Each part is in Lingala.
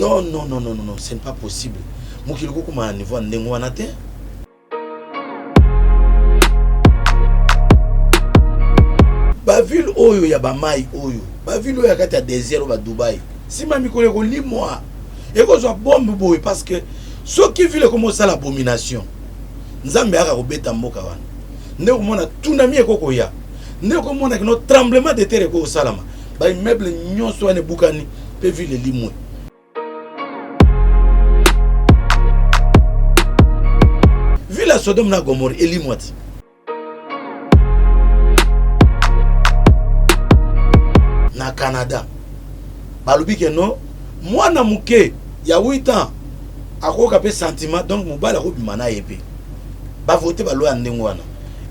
Non, non, non, non, non, ce n'est pas possible. Mokili kokoma na niveau ya ndenge wana te. Baville oyo ya bamai oyo, baville oyo ya kati ya desert oyo ba Dubai, nsima mikolo ekolimwa, ekozwa bombe boye, parce que soki ville ekomi osala abomination, Nzambe ayaka kobeta mboka wana. Nde okomona tsunami ekokoya, nde okomona kino tremblement de terre ekokosalama, baimmeuble nyonso wana ebukani mpe ville elimwe. Ville ya Sodome na Gomorrhe elimwa ti. Na Canada balobi ke no mwana moke ya 8 ans akoyoka mpe sentiment, donc mobali akobima na ye mpe bavote baloi ya ndenge wana.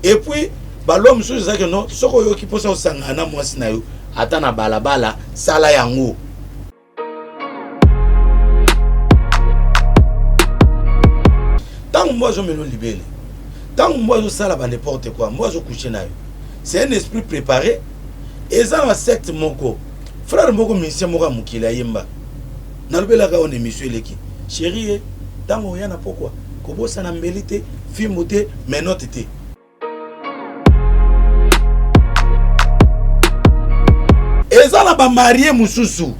Et puis baloi mosusu eza ke no soki oyoki mposa osangana na mwasi na yo ata na balabala, sala yango. Ntango mbwa azomela libele, ntango mbwa azosala ba n'importe quoi, mbwa azocoucher na yo, c'est un esprit préparé. Eza na secte moko, frère moko, musicien moko ya mokili ayemba, nalobelaka oyo na émission eleki: chéri ye ntango oya na pokwa, kobosana mbeli te, fimbu te, menote te. Eza na bamarie mosusu,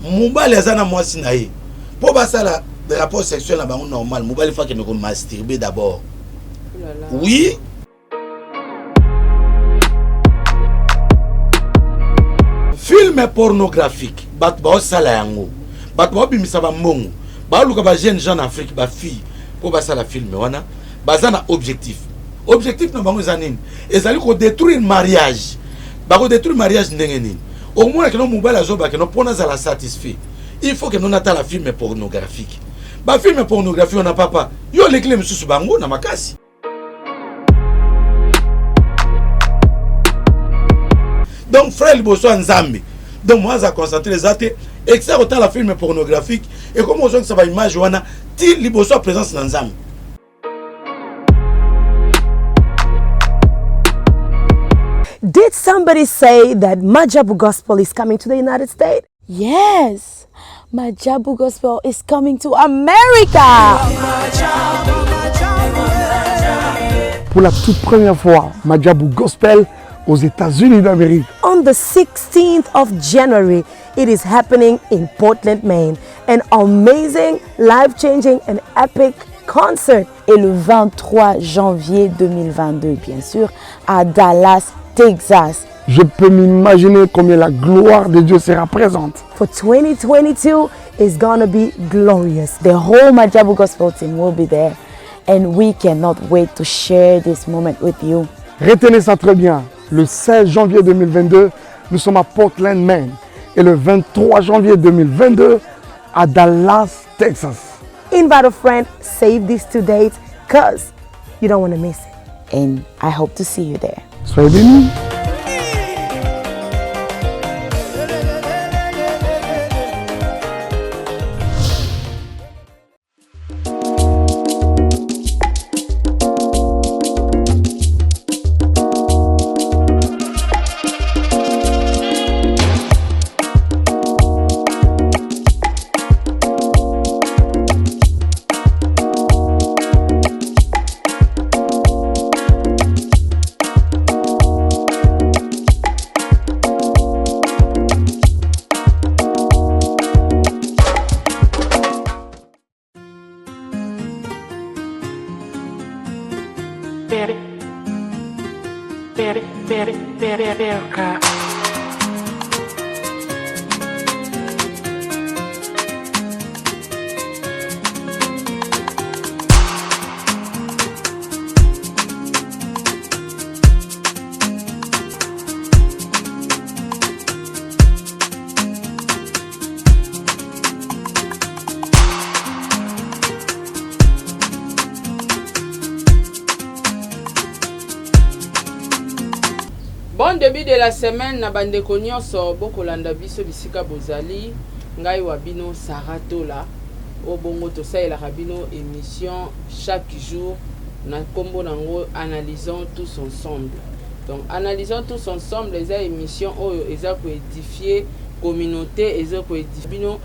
mobali aza na mwasi na ye, mpo basala rapport sexuel na bango normal, mobali faut akende komasturber d'abord. Oui, film pornographique, bato baosala yango, bato baobimisa bambongo, baoluka bajeune gens na Afrique, bafille, mpo basala film wana. Baza na objectif. Objectif na bango eza nini? Ezali kodétruire mariage. Bakodétruire mariage ndenge nini? Omona keno mobali azoba keno mpo nazala satisfait, il faut keno natala film pornographique. Bafilm pornographique wana, papa, yo olekile mosusu bango na makasi. Donc frère, liboso ya Nzambe, donc moi aza concentré eza te, excès kotala film pornographique ekomi kozongisa baimage wana ti liboso ya présence na Nzambe. Did somebody say that Majabu Gospel is coming to the United States? Yes, Majabu Gospel is coming to America. Pour la toute première fois, Majabu Gospel aux États-Unis d'Amérique. On the 16th of January, it is happening in Portland, Maine. An amazing, life-changing and epic concert. Et le 23 janvier 2022, bien sûr, à Dallas, Texas. Je peux m'imaginer combien la gloire de Dieu sera présente. For 2022 is gonna be glorious. The whole Majabu Gospel team will be there and we cannot wait to share this moment with you. Retenez ça très bien. Le 16 janvier 2022, nous sommes à Portland, Maine. Et le 23 janvier 2022, à Dallas, Texas. Invite a friend, save these two dates, cause you don't want to miss it. And I hope to see you there. Soyez bénis. Bon début de la semaine na bandeko nyonso bokolanda biso bisika bozali. Ngai wa bino Sara Tola, oyo bongo tosalelaka bino émission chaque jour na nkombo nango Analysons tous ensemble. Donc Analysons tous ensemble eza émission oyo eza koédifier communauté, eza koédifier bino.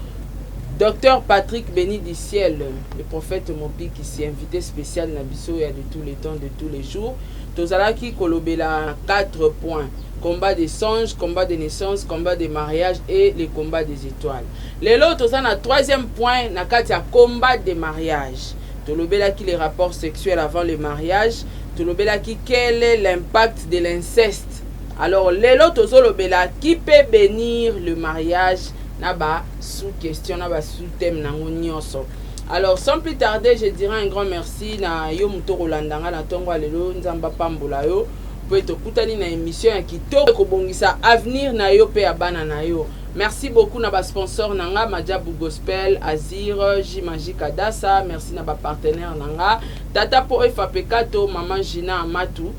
Docteur Patrick Béni du ciel, le prophète Mobikisi, invité spécial na biso ya de tous les temps, de tous les jours. Tozalaki kolobela 4 points: combat des songes, combat de naissance, combat de mariage et le combat des étoiles. Lelo toza na troisième point na kati ya combat de mariage. Tolobelaki les rapports sexuels avant le mariage, tolobelaki quel est l'impact de l'inceste. Alors lelo tozolobela qui peut bénir le mariage na ba sous question, na ba sous thème nango nyonso. Alors sans plus tarder, je dirais un grand merci na yo moto kolanda nga na ntongo ya lelo. Nzambe apambola yo mpo tokutani na émission ya kitoko ekobongisa avenir na yo mpe ya bana na yo. Merci beaucoup na basponsor na nga, Madiabu Gospel, Azir J Magique Adasa. Merci na bapartenaire na nga, Tata Po Efapekato, Mama Gina Amatu,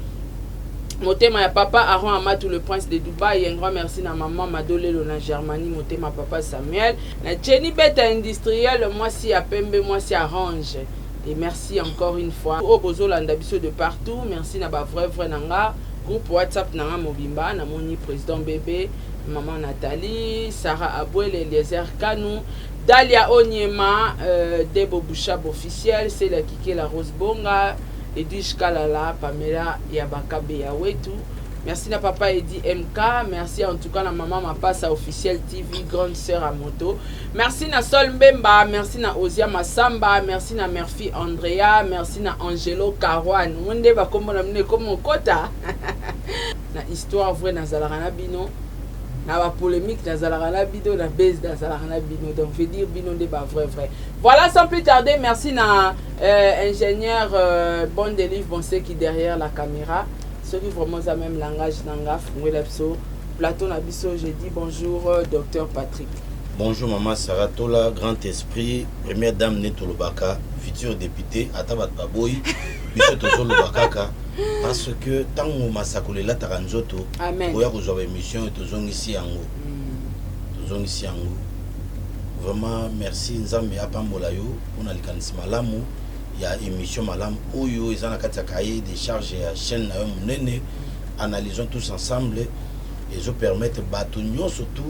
motema ya papa Aaron Amatu, le prince de Dubai. Un grand merci na mama Madolelo na Germanie, motema papa Samuel, na Jenny Beta industriel, mwasi ya pembe, mwasi orange. Et merci encore une fois oyo bozolanda biso de partout. Merci na bavrai vrai na nga, groupe WhatsApp na nga mobimba. Namoni président Bébé, maman Nathalie, Sarah Abwele, Eliezer Kanu, Dalia Onyema, Debo Bouchab officiel, Sela Kikela, Rose Bonga, Edwige Kalala, Pamela Yabakabe ya wetu. Merci na papa Edi MK, merci en tout cas na maman Mapasa officiel TV, grande sœur à moto. Merci na Sol Mbemba, merci na Ozia Masamba, merci na Murphy Andrea, merci na Angelo Karwan. Monde bakombo na mine komo kota. Na histoire vraie nazalaka na bino, na bapolémique nazalaka na bino, na base nazalaka na bino. Donc veut dire bino nde bavrai vrai. Voilà, sans plus tarder, merci na ingénieur Bon Delive Bonseki derrière la caméra. Soki vraiment oza même langage na nga, fungwela biso plateau na biso. Je dis bonjour, docteur Patrick. Bonjour maman Sarah Tola, grand esprit, première dame ne tolobaka, futur député, ata bato baboyi, biso tozoloba kaka parce que ntango masakolo elataka nzoto. Amen. Oya kozwa baémission oyo, tozongisi yango. Tozongisi yango. Vraiment merci, Nzambe apambola yo mpona likanisi malamu ya émission malamu oyo eza na kati ya cahier de charge ya chaîne na yo monene Analysons tous ensemble. Ezopermettre bato nyonso tu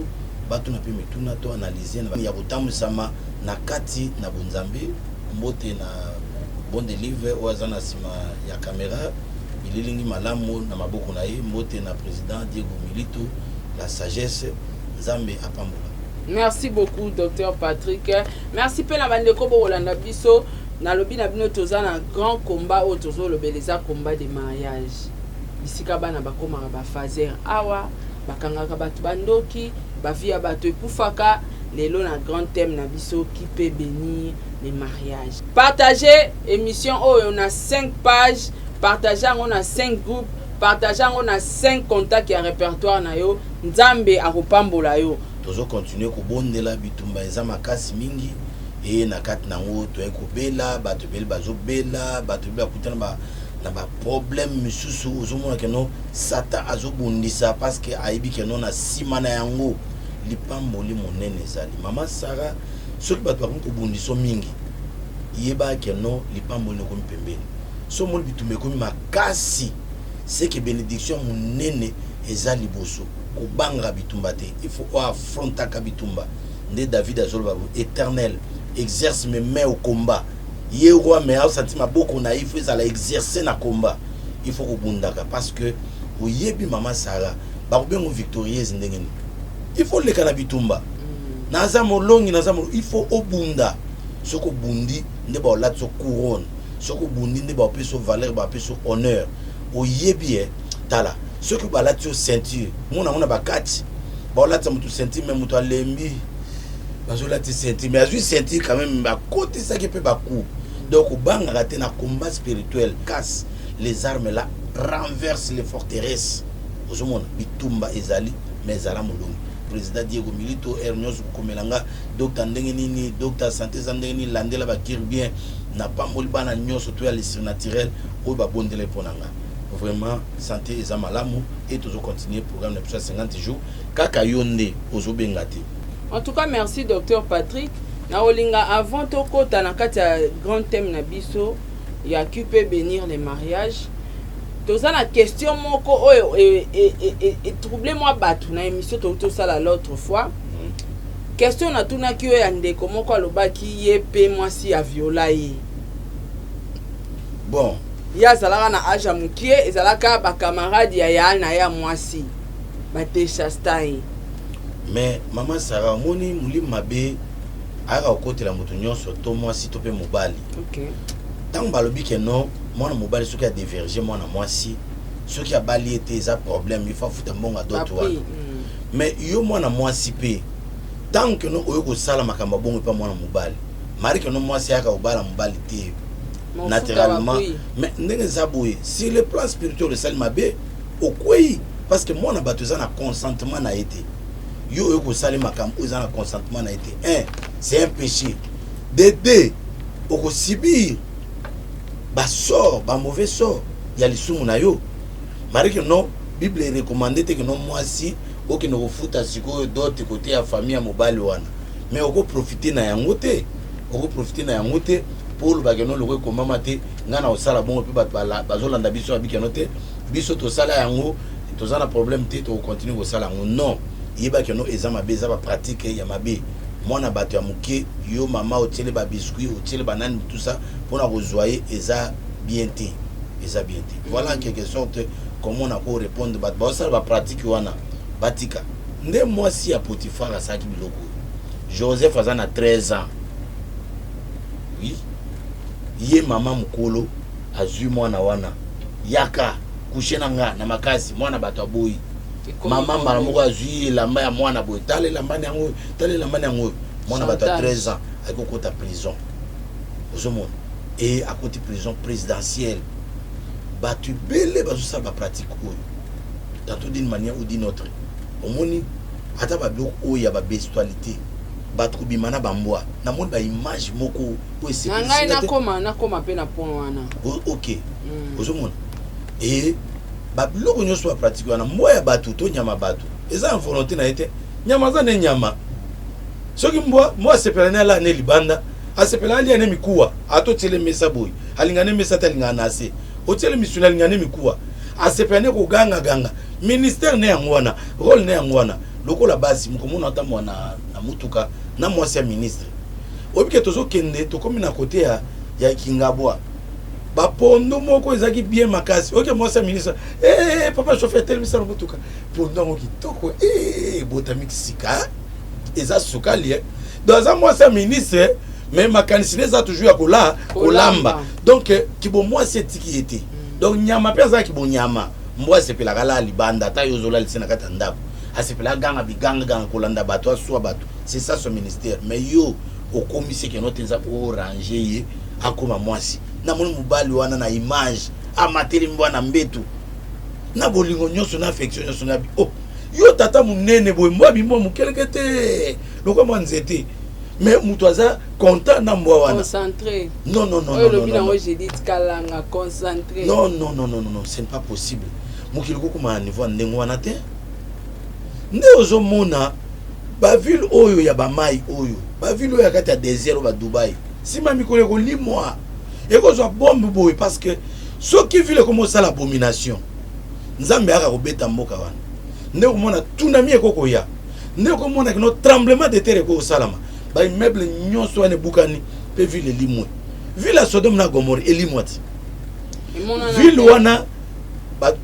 batuna mpe mituna, to analyse ya kotambwisama na kati na bonzambe. Mbote na Bon Delive oyo aza na nsima ya caméra, bililingi malamu na maboko na ye. Mbote na président Diego Milito, la sagesse. Nzambe apambola. Merci beaucoup, docteur Patrick. Merci mpe na bandeko bokolanda biso. Nalobi na bino, toza na grand combat oyo tozolobela, eza combat de mariage, bisika bana bakomaka bafaser awa, bakangaka bato bandoki, bavie ya bato ekufaka. Lelo na grand thème na biso, qui peut bénir les mariages. Partagez émission oyo na 5 pages, partage yango na 5 groupes, partage yango na 5 contacts ya répertoire na yo. Nzambe akopambola yo. Tozokontinue kobondela. Bitumba eza makasi mingi e na kati nango toyei kobela, bato ebele bazobela, bato ebele bakutana na baproblème misusu. Ozomona que non, Satan azobundisa parce que ayebi que non, na nsima na yango lipamboli monene ezali. Mama Sara, soki bato bakomi kobundisa mingi, yeba que non, lipamboli ekomi pembeni. So omoni bitumba ekomi makasi, c'est que bénédiction monene eza liboso. Kobangaka bitumba te, il faut oaffrontaka bitumba. Nde David azoloba: "Éternel, exerce mes mains au combat." Ye roi, mais aosanti maboko na ye, il faut ezala exerce na combat. Il faut kobundaka parce que oyebi, mama Sara, bakobengo victorieuse ndenge nini? Il faut leka na bitumba. Naza molongi, naza molongi. Il faut obunda. Soki obundi nde baolati so couronne, soki obundi nde baopesa yo valeur, bapesa yo honneur. Oyebi e, tala, soki balati yo ceinture, mona yango na bakati, baolatisa motu ceinture, mais moto alembi, bazolati ceinture, mais azwi ceinture quand même, bakotisaki mpe bacoup. Donc obangaka te na combat spirituel. Casse les armes là, renverse les forteresses. Ozomona bitumba ezali, mais ezala molongi. Président Diego Milito, aire nyonso kokomela nga: "Docteur, ndenge nini? Docteur, santé eza ndenge nini? Landela bakire bien." Napamboli bana nyonso to ya le surnaturel oyo babondela mpo na nga. Vraiment, santé eza malamu e tozocontinue programme na biso ya 50 jours. Kaka yo nde ozobenga te. En tout cas, merci docteur Patrick. Na olinga, avant tokɔta na kati ya grand thème na biso ya qui peut bénir les mariages, toza na question moko oyo etrouble mwa bato na émission toki tosala l'autre fois. Question natunaki yo ya ndeko moko alobaki ye pe mwasi a viola ye. Bon. Ye azalaka na age ya mukie, ezalaka ba camarade ya ya na ye ya mwasi ba dechasta ye. Mais maman Sarah omoni molimo mabe ayaka kokotela moto nyonso to mwasi to pe mobali. Okay. Tango balobi ke non mwana mobali soki a deverger mwana mwasi soki abali ye te eza problème il faut afuta mbongo ya dot wana. Mais yo mwana mwasi pe tant que no oyo kosala makambo ya bongo epa mwana mobali mari que no mwasi ayaka kobala mobali te naturellement mais ndenge eza boye sur le plan spirituel esali mabe okwei parce que mwana bato eza na consentement na ye te yo oyo kosali makambo oyo eza na consentement na ye te un c'est un péché de deux okosubir basort bamauvais sort ya lisumu na yo mari que non bible erecommande te que non mwasi okende kofuta sikoyo dote kote ya famille ya mobali wana mais okoprofite na yango te okoprofite na yango te mpo oloba keno loko ekomama te ngai na kosala bongo mpe bato bazolanda biso babi keno te biso tosala yango toza na problème te tokocontinue kosala yango non yeba keno eza mabe eza bapratique ya mabe mwana bato ya moke yo mama otiele babiscuit otiele banani tout ça mpona kozwa ye eza bien te eza bien te voilà en quelque sorte comment nako répondre bato baosala bapratique wana batika nde mwasi ya potifar asalaki biloko oyo joseph aza na 13 ans oui ye mama mokolo azwi mwana wana yaka kushe na nga na makasi mwana bato aboyi mama mbala moko azwi elamba ya mwana boye tala elamba na yango oyo tala elamba na yango oyo mwana bato ya 13 ans ayaki kokota prison ozomona e akoti prison présidentielle bato ebele bazosala bapratique oyo tantôt d'une manière ou d'une autre omoni ata babiloko oyo ya babestialité bato kobima na bambwa namoni baimage moko oyo na ngai nakoma nakoma mpe na point wana ok mm. ozomona e babiloko nyonso bapratike wana mbwa ya bato to nyama bato eza na volonté na ye te nyama aza ne nyama soki mbwa mbwa asepela ne alaa ne libanda asepela alia ne mikuwa ata otiele mesa boye alinga ne mesa te alingaka na se otiele misuni alinga ne mikuwa asepela ne kogangaganga ministère ne yango wana role ne yango wana lokola basi mokomona ata mwana na motuka na mwasi ya ministre oyebi ke tozokende tokomi na kote ya, ya kingabwa bapondo moko ezalaki bien makasi oke mwasi ya ministre hey, eh, eh, papa chauffeur telemisa na motuka pondo yango kitoko hey, eh, ebotami sika eza sukali eh. Donc aza mwasi ya ministre mais makanisi ne eza toujours ya kola kolamba donc eh, kibomwasi etiki ye te mm. donc nyama mpe aza kibonyama mbwa asepelaka alala libanda ata yo ozolalisa na kati ya ndako asepelaka ganga bigangaganga kolanda bato aswa bato c'est ça son ministère mais yo okomisi keno te eza orange ye akoma mwasi namoni mobali wana na image amateli mbwa na mbetu na bolingo nyonso na affection nyonso na oh yo tata monene boye mbwa bimwa mokeleke te lokola mwa nzete mais moto aza content na mbwa wana concentré non non non oyo lobi nango Judith Kalanga concentré non non non non non ce n'est pas possible mokili kokoma na niveau ya ndenge wana te nde ozomona bavile oyo ya bamai oyo bavile oyo ya kati ya désert oyo badubai nsima mikolo ekolimwa ekozwa bombe boye parce que soki ville ekomi osala abomination nzambe ayaka kobeta mboka wana nde okomona tsunami ekokoya nde okomona kino tremblement de terre ekokosalama baimmeuble nyonso wana ebukani mpe ville elimwe ville ya sodome na gomore elimwa ti ville wana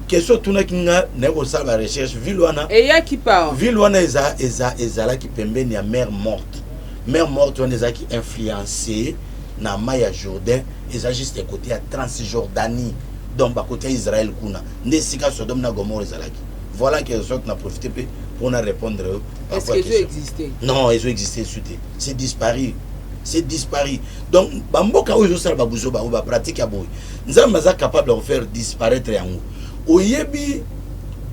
question otunaki nga naye kosala ba recherche ville wana eyaki pa ville wana eza eza ezalaki pembeni ya mer morte mer morte wana ezalaki influence na mai ya jourdain eza juste côté ya transjordanie donc bakoti ya israel kuna nde esika sodome na gomore ezalaki voilà quelque sorte na profite mpe mpona répondre yo est-ce que ezo existe non ezo existe esu te c'est disparu c'est disparu donc bamboka oyo ezosala babuzoba oyo bapratique ya boye nzambe aza capable ya kofaire disparaître yango oyebi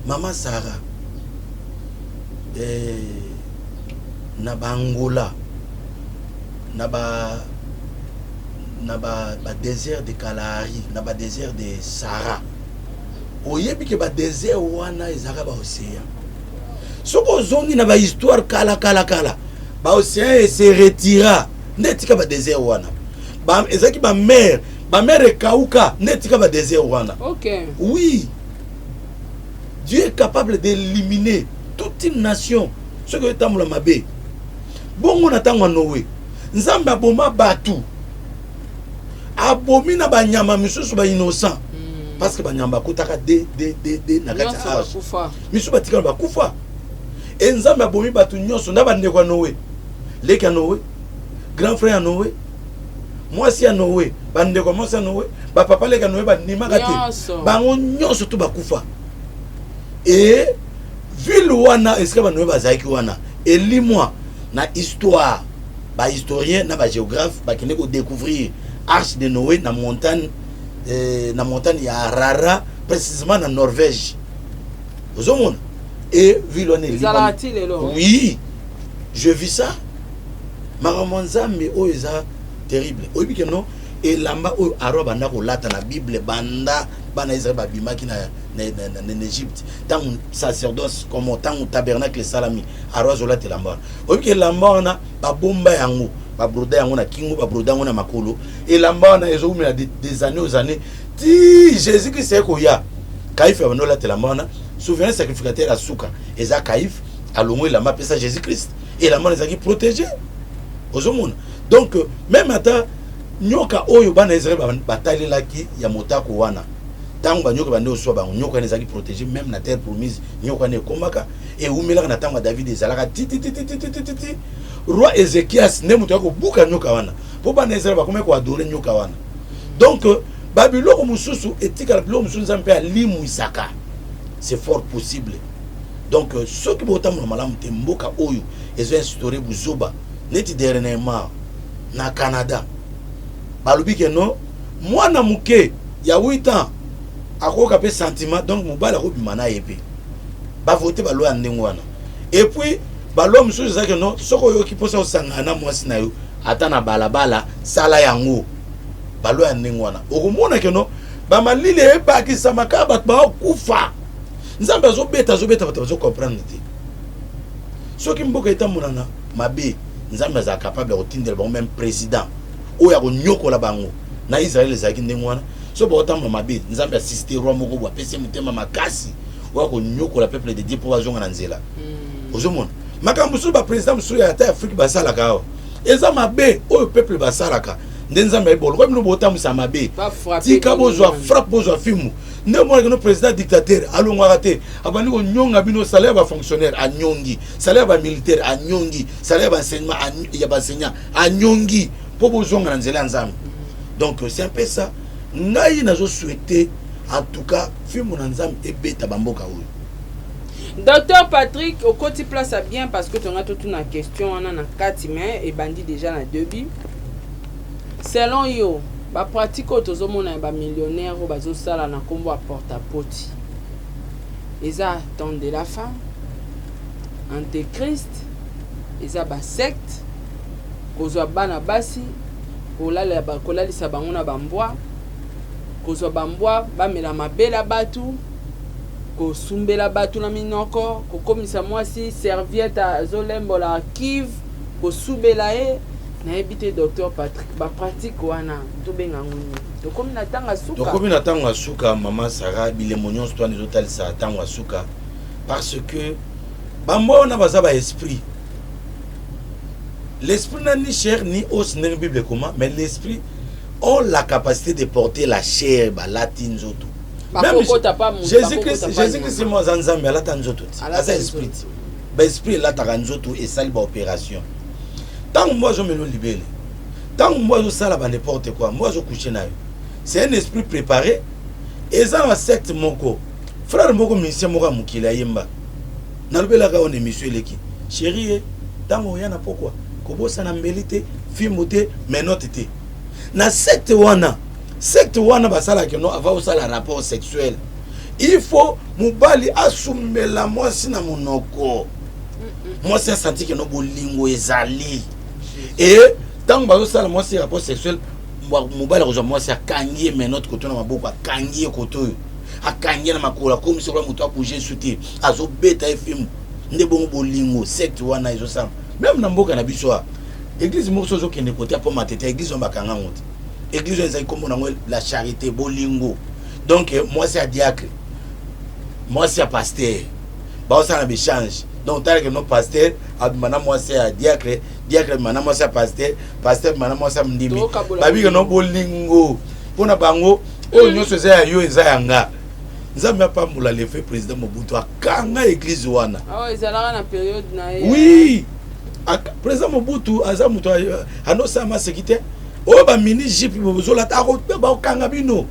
mama sara eh, na baangola na ba na ba, ba désert de kalahari na ba désert de sahara oyebi ke ba désert wana ezalaka ba océan soki ozongi na ba histoire kala kala kala ba océan ese retira nde etika ba désert wana ba, ezalaki ba mer ba mer ekauka nde etika ba désert wana okay. oui dieu est capable d'éliminer toute une nation soki otambola mabe. Bongo na ntango ya Noe, Nzambe aboma bato, abomi na banyama misusu bainnocent, parce que banyama bakotaka de de de de na kati Nyonso ya arche. bakufa. Misusu batikala bakufa. E Nzambe abomi bato nyonso na bandeko ya Noe, leki ya Noe, grand frère ya Noe, mwasi ya Noe, bandeko ya mwasi ya Noe, bapapa leki ya Noe bandimaka te. Nyonso. Bango nyonso to bakufa. E ville wana esika banoe bazalaki wana elimwa. Na histoire, bahistorien na bagéographe bakende kodécouvrir arche de Noé na montagne, na montagne ya Arara, précisément na Norvège. Ozomona e ville wana Ezalaka elimwa. ti lelo. Oui, je vis ça. Makambo ya Nzambe oyo eza terrible. Oyebi ke no elamba oyo Aaron banda kolata na Bible, banda bana Israel babimaki na Égypte, ntango sacerdoce comme ntango tabernacle esalami, Aaron azolata elamba wana. Oyebi ke elamba wana babomba yango, babroda yango na kingo, babroda yango na makolo. Elamba wana ezowumela des années aux années ti Jésus Christ aye koya. Kaïphe abandi olata elamba wana. Souverain sacrificateur asuka eza Kaïphe, alongo elamba, apesa Jésus Christ. Elamba wana ezalaki protégé. Ozomona, donc même ata nyoka oyo bana Israel batalelaki ya motako wana, ntango banyoka bande oswa bango, nyoka wana ezalaki protégé. Même na terre promise, nyoka wana ekomaka, ewumelaka. Na ntango ya David ezalaka tititititititi. Roi Ézéchias nde moto ya kobuka nyoka wana, mpo bana Israel bakomaki koadorer nyoka wana. Donc babiloko mosusu etikala, biloko mosusu Nzambe mpe alimwisaka, c'est fort possible. Donc soki botambola malamu te, mboka oyo ezo instaure buzoba neti dernièrement na Canada, balobi ke no mwana moke ya 8 ans akoyoka mpe sentiment, donc mobali akobima na ye mpe. Bavote baloi ya ndenge wana. Et puis baloi mosusu ezalaki no soki oyoki mposa osangana na mwasi na yo ata na balabala, sala yango. Baloi ya ndenge wana, okomona ke no bamalili ebakisama kaka, bato bakokufa. Nzambe azobeta, azobeta, bato bazocomprendre te. Soki mboka etambolana mabe, Nzambe azala capable ya kotindela bango même président oyo akonyokola bango. Na Israele ezalaki ndenge wana. So bakotambola mabe, Nzambe asiste roi moko bo apesi ye motema makasi oyo akonyokola peuple de Dieu mpo bazonga na nzela. Ozomona makambo mosusu baprésident mosusu ya ata Afrique basalaka awa eza mabe. Oyo peuple basalaka nde Nzambe ayebi. Bolokwa bino botambwisa mabe, Bafrappe tika bino bozwa wana. frappe, bozwa fimu. Nde omonaki no président dictateur alongwaka te, abandi konyonga bino salaire ya bafonctionnaire, anyongi salaire ya bamilitaire, anyongi salaire ya baenseignement, ya baenseignant, anyongi mpo bozonga na nzela ya Nzambe. Donc c'est un peu ça. Ngai nazosouhaite en tout cas fimbu na Nzambe ebeta bamboka oyo. Docteur Patrick, okoti place ya bien, parce que tonga totuna question wana na kati, mais ebandi déjà na début. Selon yo, bapratique oyo tozomona ya bamillionnaire oyo bazosala na nkombo ya porta-potty, eza temps de la fin, antéchrist, eza basecte, kozwa bana basi, kolalisa bango na bambwa, kozwa bambwa bamela mabele bato, kosumbela bato na minoko, kokomisa mwasi serviette azolembola kive, kosubela ye, nayebi te. Docteur Patrick, bapratique wana tobenga yango nini? Tokomi na ntango ya suka. Tokomi na ntango ya suka, mama Sara. Bilembo nyonso to wana ezotalisa ntango ya suka, parce que bambwa wana baza baesprit. L'esprit n'a ni chair ni os, ndenge Bible ekoma, mais l'esprit ont la capacité de porter la chair. Balati nzoto. Bakokota pa moto, Jésus Christ, bakokota pa Jésus Christ nyama. mo aza Nzambe, alata nzoto ti. Alata Aza nzoto. esprit ti. Baesprit elataka nzoto, esali baopération. Ntango mbwa azomela libele, ntango mbwa azosala ba n'importe quoi, mbwa azocoucher na yo, c'est un esprit préparé. Eza na secte moko, frère moko, musicien moko ya mokili ayemba, nalobelaka oyo na émission eleki: "Chéri ye, ntango oya na pokwa, kobosana mbeli te, fimbu te, menottes te." Na secte wana, secte wana basalaka no avant osala rapport sexuel, il faut mobali asumbela mwasi na monoko, mwasi asanti ke no bolingo ezali. E ntango bazosala mwasi rapport sexuel, mobali akozwa mwasi, akangi ye menottes koto na maboko, akangi ye koto oyo, akangi ye na makolo, akomisi lokola moto abouge su te, azobeta ye fimbu. Nde bongo bolingo. Secte wana ezosala même na mboka na biso awa. Église moko so ozokende kote ya poma tete, église wana bakanga yango te. Église oyo ezali kombo nango La Charité Bolingo. Donc mwasi ya diacre, mwasi ya pasteur, baosala na baéchange. Donc taleke no pasteur abima na mwasi ya diacre. Diacre abima na mwasi ya pasteur, pasteur abima na mwasi ya mondimi. Tokabola Babika no bolingo mpo na bango oyo nyonso eza ya yo, eza ya nga. Nzambe apambola le fait président Mobutu akanga église wana. Awa ezalaka na période na ye. Oui, président Mobutu aza moto anosala maseki te. Oyo bamini jupe bozolata, bakokanga bino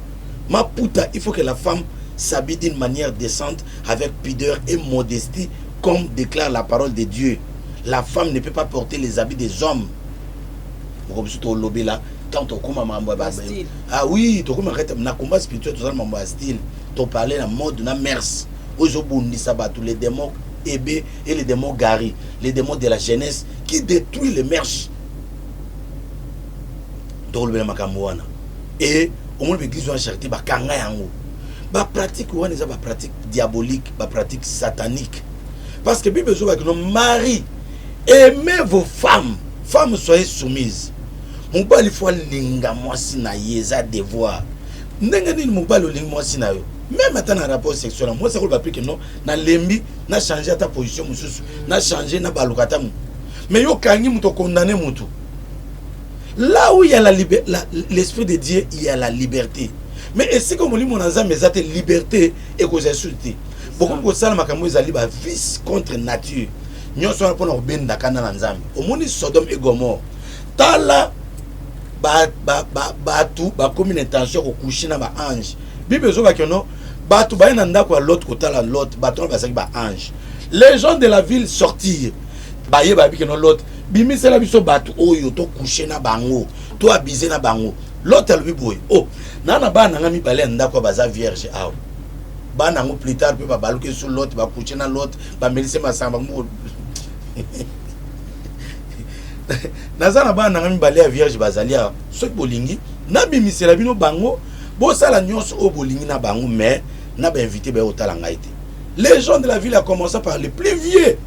maputa. Il faut que la femme s'habille d'une manière décente, avec pudeur et modestie, comme déclare la parole de Dieu. La femme ne peut pas porter les habits des hommes. Moko biso tolobela tant tokóma makambo ya Style. Ah oui, tokóma kati na combat spirituel, tozala makambo ya style, toparle na mode na mœurs oyo ezobundisa bato, les démons Hébé et les démons Gary, les démons de la jeunesse qui détruit les mœurs. Tokolobela makambo wana. E omoni baeglise wana, charité, bakanga yango. Bapratique wana eza bapratique diabolique, bapratique satanique, parce que Bible ezobaki no: "Mari, aimez vos femmes, femmes, soyez soumises." Mobali faut alinga mwasi na ye, eza devoir. Ndenge nini mobali olingi mwasi na yo, même ata na rapport sexuel na mwasi, akoloba mpe ke non, nalembi, na change ata position mosusu, na change, na baluka ata mo. Mais yo okangi moto, okondane motu. Là où il y a l'esprit de Dieu, il y a la liberté. Mais esika molimo na Nzambe eza te, liberté ekozala lisusu te. Bokomi kosala makambo ezali bavice contre nature nyonso wana mpona kobenda kanda na Nzambe. Omoni Sodome et Gomorrhe, tala bato bakomi na intention ya kocoucher na baange. Bible ezobaki no bato baye na ndako ya Lot kotala Lot, bato wana bazalaki baange. Les gens de la ville sortir, baye bayebi no Lot bimisela biso bato oyo tocoucher na bango, toabuser na bango. Lot alobi boye: "O na na bana nanga mibale ya ndako oyo baza vierge awa." Bana yango plus tard mpe babaluki su Lot, bacoucher na Lot, bamelisi masanga bango. "Naza na bana nanga mibale ya vierge bazali awa. Soki bolingi, nabimisela bino bango, bosala nyonso oyo bolingi na bango, mais na bainvité baye kotala ngai te." Les gens de la ville, a commencé par les plus vieux,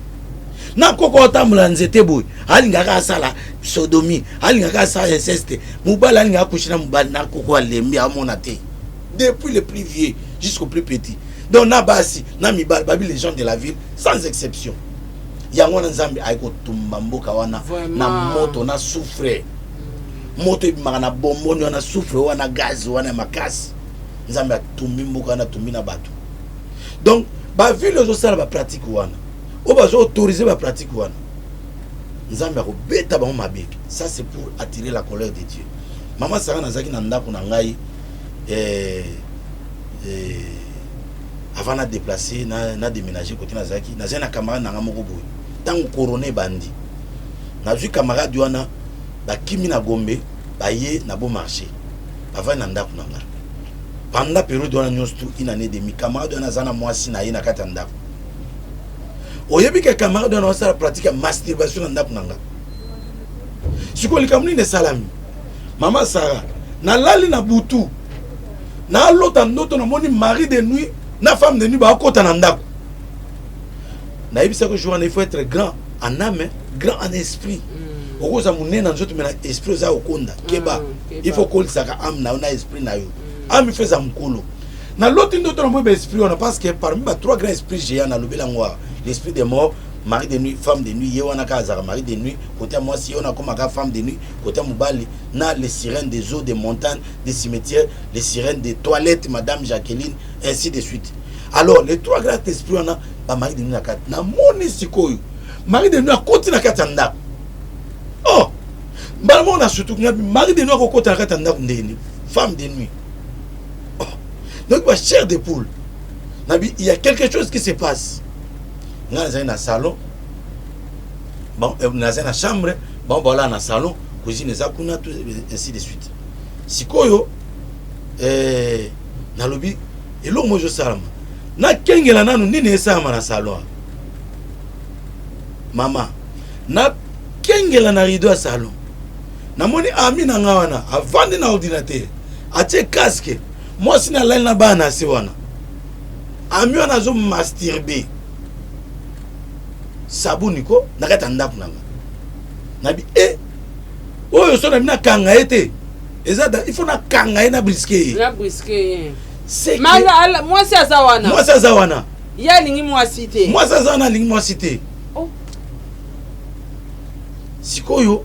na koko otambola nzete boye, alingaka asala sodomie, alingaka asala inceste, mobali alingaka coucher na mobali, na koko alembi, amona te. Depuis le plus vieux jusqu'au plus petit, donc na basi na mibali, babi les gens de la ville sans exception. Yango wana Nzambe ayi kotumba mboka wana na moto na soufre. Moto ebimaka na bomboni wana, soufre wana, gaz wana ya makasi. Nzambe atumbi mboka wana, atumbi na bato. Donc bavile ezosala bapratique wana, oyo bazo autoriser bapratique wana, Nzambe akobeta bango mabe. Ça, c'est pour attirer la colère de Dieu. Mama Sara, nazalaki na ndako na ngai avant na déplacer, na déménager côté nazalaki, nazali na camarade na nga moko boye. Ntango corona ebandi, nazwi camarade wana, bakimi na Gombe, baye na Beau Marché, bavandi na ndako na nga pendant période wana nyonso, tu une année demi. Camarade wana aza na mwasi na ye na kati ya ndako. Oyebi ke camarade wana osala pratique ya masturbation na ndako na nga. Sikoyo likambo nini esalami, mama Sara? Nalali na butu, nalota ndoto, namoni mari de nuit na femme de nuit bakota na ndako. Nayebisaki jour wana: il faut être grand en âme, grand en esprit. Okoza monene na nzoto, mais na esprit oza kokonda. Keba. Il faut kolisaka âme na yo na esprit na yo. Âme, il faut eza mokolo. Naloti ndoto, namoni baesprit wana, parce que parmi ba trois grands esprits géants nalobeli yango awa, l'esprit de mort, mari de nuit, femme de nuit, ye wana kaka azalaka mari de nuit côté ya mwasi, ye wana akomaka femme de nuit côté ya mobali, na les sirènes des eaux, des montagnes, des cimetières, les sirènes des toilettes, madame Jacqueline, ainsi de suite. Alors les trois grands esprits wana, bamari de nuit na kati. Namoni sikoyo mari de nuit akoti na kati ya ndako. Oh, mbala moko na surtout ngabi: mari de nuit akokota na kati ya ndako ndeni? Femme de nuit? Oh. Donc ba chair de poule, nabi il y a quelque chose qui se passe. Ngai nazali na salon, bon, nazali na chambre, bango balala na salon, cuisine eza kuna, tout ainsi de suite. Sikoyo nalobi eloko moko ezosalama, nakengela nanu nini esalama na salon. Mama, nakengela na rideau ya salon, namoni ami na nga wana avandi na ordinateur, atie casque, mwasi na alali na bana na se wana. Ami wana azomasturber sabuni ko na kati ya ndako na nga. Nabi e oyo so nabi nakanga ye te, eza il faut nakanga ye, na brusquer ye. Na brusquer ye. Mwasi aza wana. Mwasi aza wana. Ye alingi mwasi te. Mwasi aza wana, alingi mwasi te. Oh. Sikoyo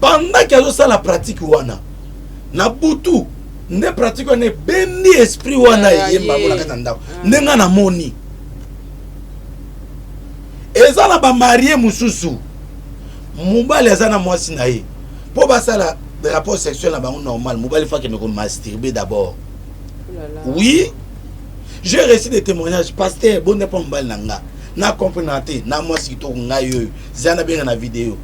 pendant ke azosala pratique wana na butu, nde pratique wana ebendi esprit wana eyembango na kati ya ndako. Nde nga namoni eza na bamarie mosusu, mobali aza na mwasi na ye, mpo basala rapport sexuel na bango normal, mobali faut akende komasturber d'abord. Oh là là. Oui, j'ai reçu des témoignages: "Pasteur, bonde mpo mobali na nga na comprendre te na mwasi kitoko ngai oyo zia nabenga na video.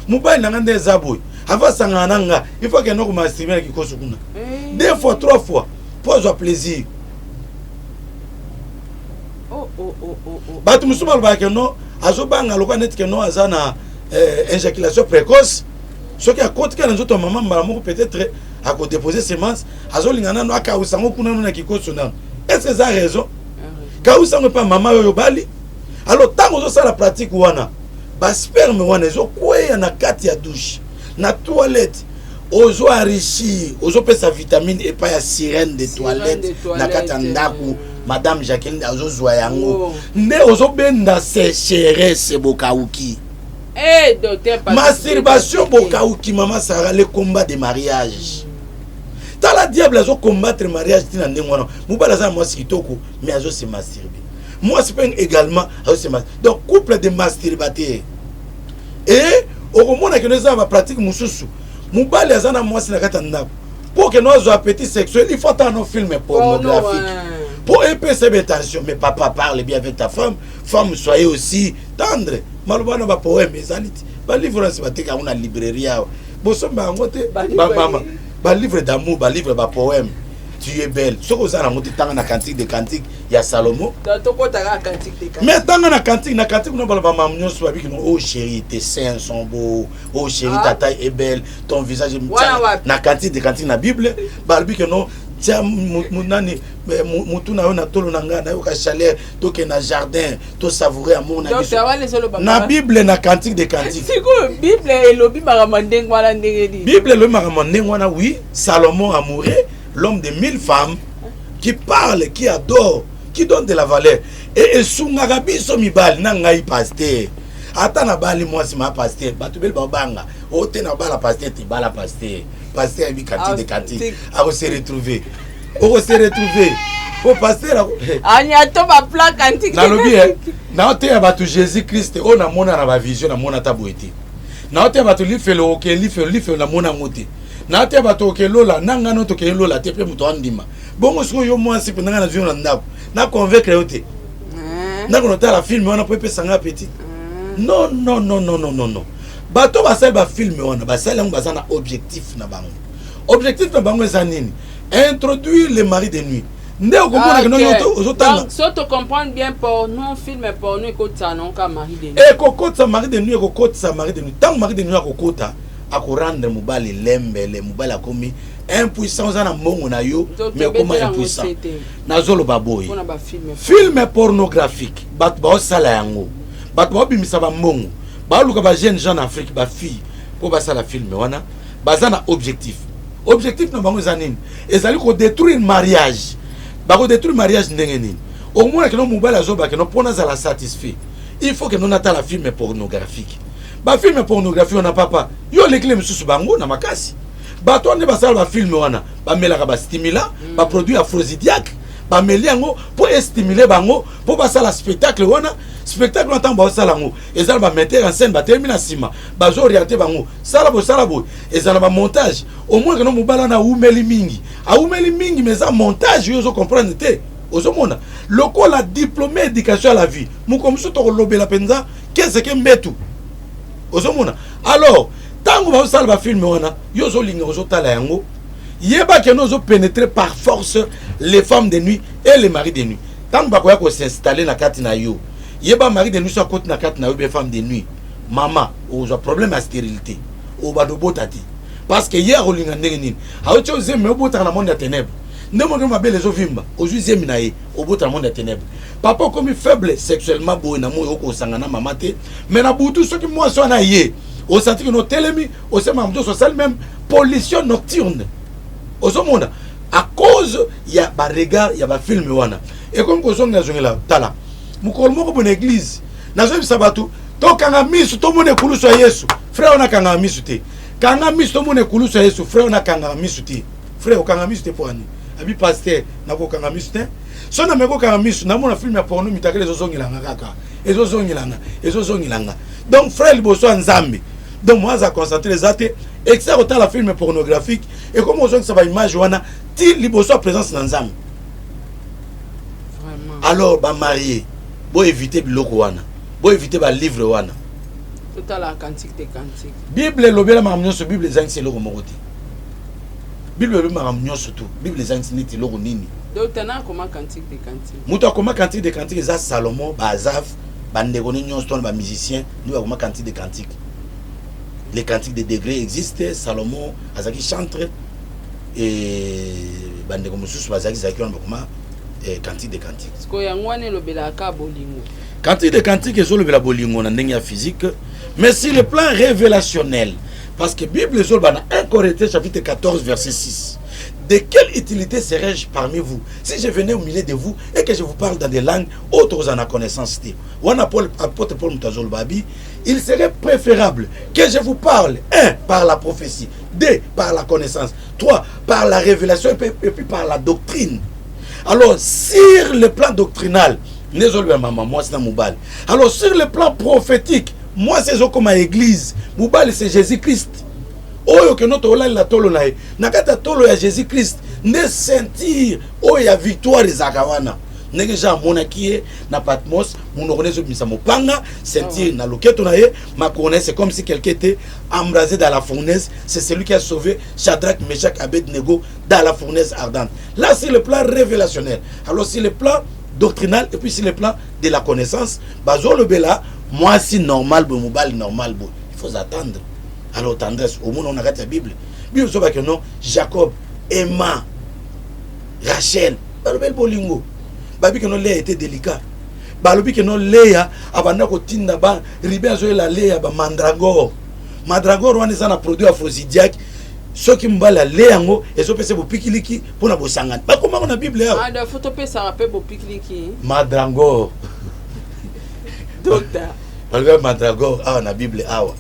Mobali na nga nde eza boye, avant asangana na nga, il faut akende komasturber na kikoso kuna deux fois, trois fois mpo azwa plaisir." Oh. Bato mosusu balobaka ke non, azobanga lokola neti ke non, aza na éjaculation précoce. Soki akoti kaka na nzoto ya mama mbala moko, peut-être akodépose semence. Azolinga nano akawusa yango kuna nano na kikoso nano. Est ce eza raison? Kawusa yango epa mama oyo bali. Alors ntango ozosala pratique wana, basperme wana ezokweya na kati ya douche, na toilette, ozo enrichir, ozopesa vitamine epai ya sirène de Sirène de toilette na kati ya toilette. ndako. Madame Jacqueline azozwa yango. Nde ozobenda sécheresse, bokauki. Eh, docteur Patrick, Masturbation, Patrick. bokauki. Mama Sara, le combat de mariage, tala, diable azocombattre mariage ntina ndenge wana. Mobali aza na mwasi kitoko, mais azose masturber. Mwasi mpe également azose masturber. Donc couple de masturbateur. E okomona keno eza na bapratique mosusu, mobali aza na mwasi na kati ya ndako, mpo keno azwa appétit sexuel, il faut atala no film pornographique mpo epesa ye tension. Mais papa, parle bien avec ta femme. Femme, soyez aussi tendre. Maloba wana, bapoème ezali ti balivre wana, bateka yango na librairie awa, bosomba yango te. Bamama, balivre d'amour, balivre bapoème, "Tu es belle", soki oza nango te, tanga na Cantique de Cantique ya Salomo. Tokotaka Cantique de Cantique. Mais tanga na Cantique, na Cantique kuna, baloba mamamu nyonso babiki no: "Oh chéri, tes seins sont beaux. Oh chéri, ta taille est belle, ton visage." Wana wapi? Na Cantique de Cantique, na Bible, balobi ke non, tia nani, mutu na yo na tolo na ngai, nayoka chaleur, tokende na jardin, tosavoure amour na biso. Docteur, wana ezoloba Na Bible, na Cantique de Cantique. Sikoyo Bible elobi makambo ya ndenge wana ndenge nini? Bible elobi makambo ya ndenge wana, oui. Salomon amoureux, l'homme de mille femmes, qui parle, qui adore, qui donne de la valeur. E esungaka biso mibali. Na ngai pasteur, ata nabali mwasi ma pasteur, bato beli babanga o te na bala pasteur te. Bala pasteur, pasteur ayebi Cantique de Cantique, akose retrouver, okose retrouver po pasteur Anyato bapla Cantique. Nalobi e naoteya bato Jésus Christ oyo namona na bavision, namona ata boye te. Naoteya bato lifelo, oke lifelo, lifelo namona yango te. Naoteya bato oke lola, na ngai no tokeye lola te, mpe moto andima bongo. Sikoyo yo mwasi mpe nanga nazwi yo na ndako, na convaincre yo te, ndako notala film wana mpo epesa nga appétit. Non, non, non, non, non, non, non. Bato basali bafilm wana, basali yango, baza na objectif na bango. Objectif na bango eza nini? Introduire le mari de nuit. Nde okomona keno yo ozotanga. Donc so to comprendre bien, porno, film porno ekotisa nango ka mari de nuit. Ekokotisa mari de nuit, ekokotisa mari de nuit. Ntango mari de nuit akokota, akorendre mobali lembele, mobali akomi impuissant. Oza na mbongo na yo, mais okoma impuissant. Nazoloba boye: mpona bafilm. Film pornographique, bato baosala yango, bato baobimisa bambongo, baoluka bajeune gens na Afrique, bafille, mpo basala film wana, baza na objectif. Objectif na bango eza nini? Ezali kodétruire mariage. Bakodétruire mariage ndenge nini? Omona keno mobali azoba keno mpo nazala satisfait, il faut keno natala film pornographique. Bafilm pornographique wana, papa, yo olekile misusu bango na makasi. Bato wana nde basala bafilm wana, bamelaka bastimulant, baproduit aphrodisiaque. Bameli yango mpo estimule bango mpo basala spectacle wana. Spectacle wana, ntango baosala yango, eza na bametteur en scène batelemi na nsima, bazooriente bango: sala boye, sala boye. Eza na bamontage. Omona keno mobali wana awumeli mingi, awumeli mingi, mais eza montage. Oyo ozocomprendre te, ozomona lokola diplômé éducation à la vie. Moko mosusu tokolobela mpenza keseke mbetu. Ozomona, alors ntango bazosala bafilm wana, yo ozolinga, ozotala yango, yeba keno ozopénétrer par force les femmes de nuit et les maris de nuit. Ntango bakoya kosinstalle na kati na yo, yeba, mari de nuit so akoti na kati na yo, be femme de nuit, mama, okozwa problème ya stérilité, obanda obota te, parce que ye akolinga ndenge nini? Auti ozemi, obotaka na monde ya ténèbre. Nde moto mabele ezovimba, ozwi zemi na ye, obota na monde ya ténèbre. Papa, okomi faible sexuellement boye na moi, okosanga na mama te. Mais na butu, soki mwasi wana ye osanti kino otelemi, osemaka moto, osali même pollution nocturne. Ozomona, à cause ya baregard ya bafilm wana, ekomi kozongela zongela. Tala, mokolo moko boye na église, nazoyebisa bato tokanga miso, tomona ekulusu ya Yesu. Frère wana akangaka misu te. Kanga misu tomona ekulusu ya Yesu. Frère wana akangaka misu te. Frère okanga misu te mpo ani? Abi pasteur, nakokanga misu te. So na meko kanga misu, namona film ya porno mitakala ezozongelanga kaka. Ezozongelanga, ezozongelanga. Donc frère liboso ya Nzambe. Donc moi aza concentré eza te. Excès kotala film pornographique ekomi kozongisa ba image wana ti liboso ya présence na Nzambe. Vraiment. Alors ba marié, bo éviter biloko wana. Bo éviter ba livre wana. Totala Cantique de Cantique. Bible elobela makambo nyonso, Bible ezangisi eloko moko te. Bible elobi makambo nyonso tu. Bible ezangisi neti eloko nini? Docteur na akoma Cantique de Cantique. Moto akoma Cantique de Cantique eza Salomon, ba Azaf, bandeko ne nyonso tona ba musiciens nde bakoma Cantique de Cantique. Les cantiques de degré existent, Salomon azalaki chantre et bandeko mosusu bazalaki zalaki wana bakoma Cantique de Cantique. Sikoyo yango wana elobelaka bolingo. Cantique de Cantique ezolobela bolingo na ndenge ya physique, mais sur le plan révélationnel, parce que Bible ezoloba na 1 Corinthiens chapitre 14 verset 6. De quelle utilité serais-je parmi vous si je venais au milieu de vous et que je vous parle dans des langues autres en la connaissance te? Wana Paul, apôtre Paul moto azoloba abi, il serait préférable que je vous parle, un, par la prophétie, deux, par la connaissance, trois, par la révélation et puis par la doctrine. Alors, sur le plan doctrinal, nde ezoloba mama mwasi na mobali. Alors, sur le plan prophétique, mwasi ezokoma église, mobali c'est Jésus-Christ. Oyo keno tolalela tolo na ye na kati ya tolo ya Jésus-Christ nde ceinture oyo ya victoire ezalaka wana. Ndenge Jean amonaki ye na Patmos, monoko na ezobimisa mopanga, ceinture na loketo na ye, makolo na ye, c'est comme si quelqu'un était embrasé dans la fournaise. C'est celui qui a sauvé Shadrach, Meshach, Abednego dans la fournaise ardente. Là, c'est le plan révélationnel. Alors, c'est le plan doctrinal et puis c'est le plan de la connaissance. Bazolobela, mwasi normal, bo mobali normal, bo. Il faut attendre. Alors, tendresse, au moins, on a la Bible. Bible, c'est que non, Jacob, Emma, Rachel, balobeli bolingo. Babi que non, Léa était délicat. Balobi que non, Léa, abanda kotinda ba, Ruben azoyela Léa ba mandragore. Mandragore wana eza na produit aphrodisiaque. Soki mobali ale yango ezopesa bopikiliki mpona bosangani. Bakomako na Bible awa. Ah, faut topesaka mpe bopikiliki. Mandragore. Docteur. Balobi mandragore awa na Bible awa.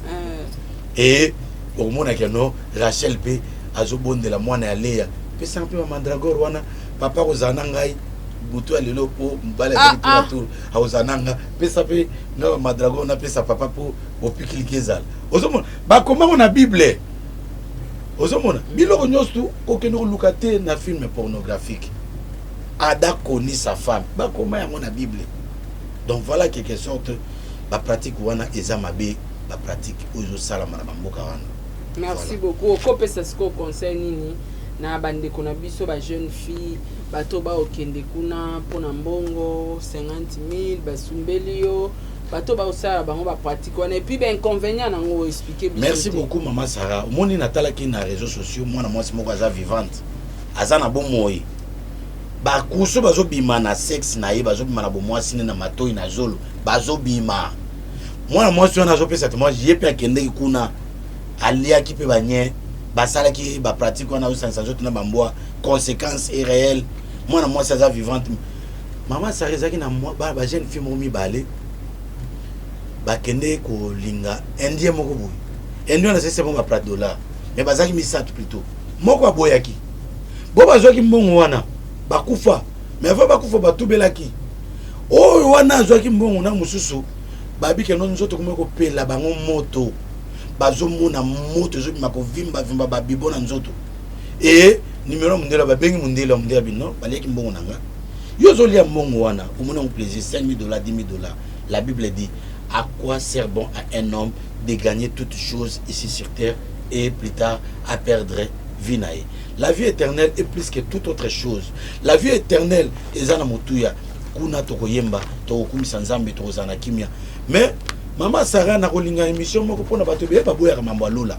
Et okomonaka no Rachel mpe azobondela mwana ya Léa. Pesanga mpe ba mandragore wana, papa akozala na ngai butu ya lelo po mobali azali tour à tour akozala na nga, pesa mpe nga ba mandragore napesa papa po bopikiliki ezala. Ozomona bakomako na Bible. Ozomona biloko nyonso kokende koluka te na film pornographique. Ada koni sa femme, bakoma yango na Bible. Donc voilà quelque sorte ba pratique wana eza mabe, ba pratique oyo ezosalama na bamboka wana. Merci beaucoup. Okopesa sikoyo conseil nini na bandeko na biso ba jeune fille, bato baokende kuna mpona mbongo 50 000 basumbeli yo, bato baosala bango ba pratique wana et puis ba inconvénient nango expliquer biso? Merci beaucoup mama Sarah. Omoni natalaki na réseaux sociaux mwana mwasi moko aza vivante, aza na bomoi, bakusu bazobima na sexe na ye, bazobima na bomwasi ne na matoi na zolo bazobima. Mwana mwasi wana azopesa témoignage, ye mpe akendeki kuna, aliaki mpe banye, basalaki ba pratique wana, azosangisa nzoto na bambwa, conséquence est réelle. Mwana mwasi aza vivante. Mama Sarah, ezalaki na ba jeune fille moko mibale bakende kolinga indien moko boye. Indien wana asesi bango ba dollar, mais bazalaki misato plutôt, moko aboyaki bo bazwaki mbongo wana bakufa. Mais avant bakufa batubelaki oyo wana azwaki mbongo na mosusu, babike no nzoto komi kopela bango moto, bazomona moto ezobima kovimbavimba babibo na nzoto. E numero ya mondele, babengi mondele ya mondele, bino baliaki mbongo na nga, yo ozolia mbongo wana, omoni yango plaisir, 5000 dollars, 10 000 dollars. La Bible dit: à quoi sert bon à un homme de gagner toutes choses ici sur terre et plus tard à perdre vie na ye? La vie éternelle est plus que toute autre chose. La vie éternelle eza na motuya. Kuna tokoyemba, tokokumisa Nzambe, tokozala na kimia. Mais mama Sara, nakolinga émission moko mpona bato ebele baboyaka mambo ya lola.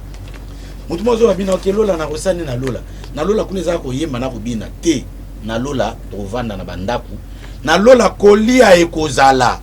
Motu moko azoba bina oke lola, nakosani na lola, na lola kuna ezaka koyemba na kobina te. Na lola tokovanda na bandako, na lola kolia ekozala.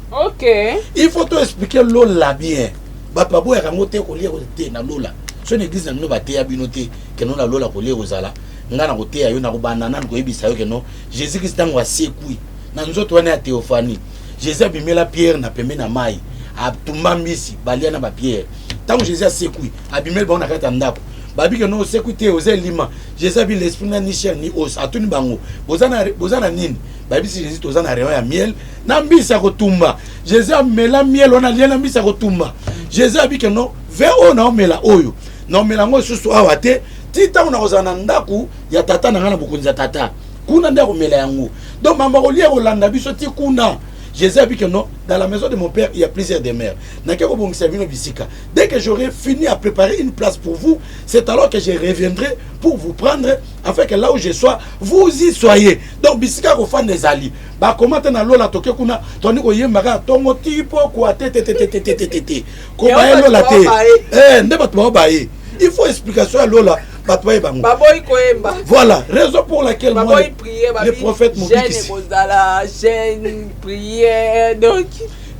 Il faut to expliquer lola bien. Bato baboyaka yango te, kolia te na lola. So na église na bino bateya bino te keno na lola kolia ekozala. Ngai na koteya yo, na kobanda nanu koyebisa yo keno Jésus Christ ntango asekwi na nzoto wana ya théophanie, Jésus abimela Pierre na pembe na mai. Atumba mbisi, balia na ba Pierre. Ntango Jésus asekwi, abimeli bango na kati ya ndako. Babi ke no osekwi te, oza elima. Jésus abi l'esprit n'a ni chair ni os. Atuni bango, boza na nini? Bayebisi Jésus toza na rayon ya miel na mbisi ya kotumba. Jésus amela miel wana, alia na mbisi ya kotumba. Jésus abi ke no vin oyo naomela oyo, naomela yango lisusu awa te, ti ntango nakozala na ndako ya tata na ngai na bokonzi ya tata, kuna nde akomela yango. Donc mambo kolia kolanda biso ti kuna. Jésus a dit que non, dans la maison de mon père, il y a plusieurs demeures. Nake kobongisa bino bisika. Dès que j'aurai fini à préparer une place pour vous, c'est alors que je reviendrai pour vous prendre, afin que là où je sois, vous y soyez. Donc bisika kofanda ezali. Bakoma te na lola toke kuna, toni koyemba kaka tongo ti pokwa te te te te te te te te te. Kobaye Yango lola bato te. babaye. Eh, nde bato baobaye. Il faut explication ya lola, bato bayeba yango. Baboyi koyemba. Voilà, raison pour laquelle moi, Baboyi prier. le prophète Jeûne Mobikisi. ekozala jeûne, prière, donc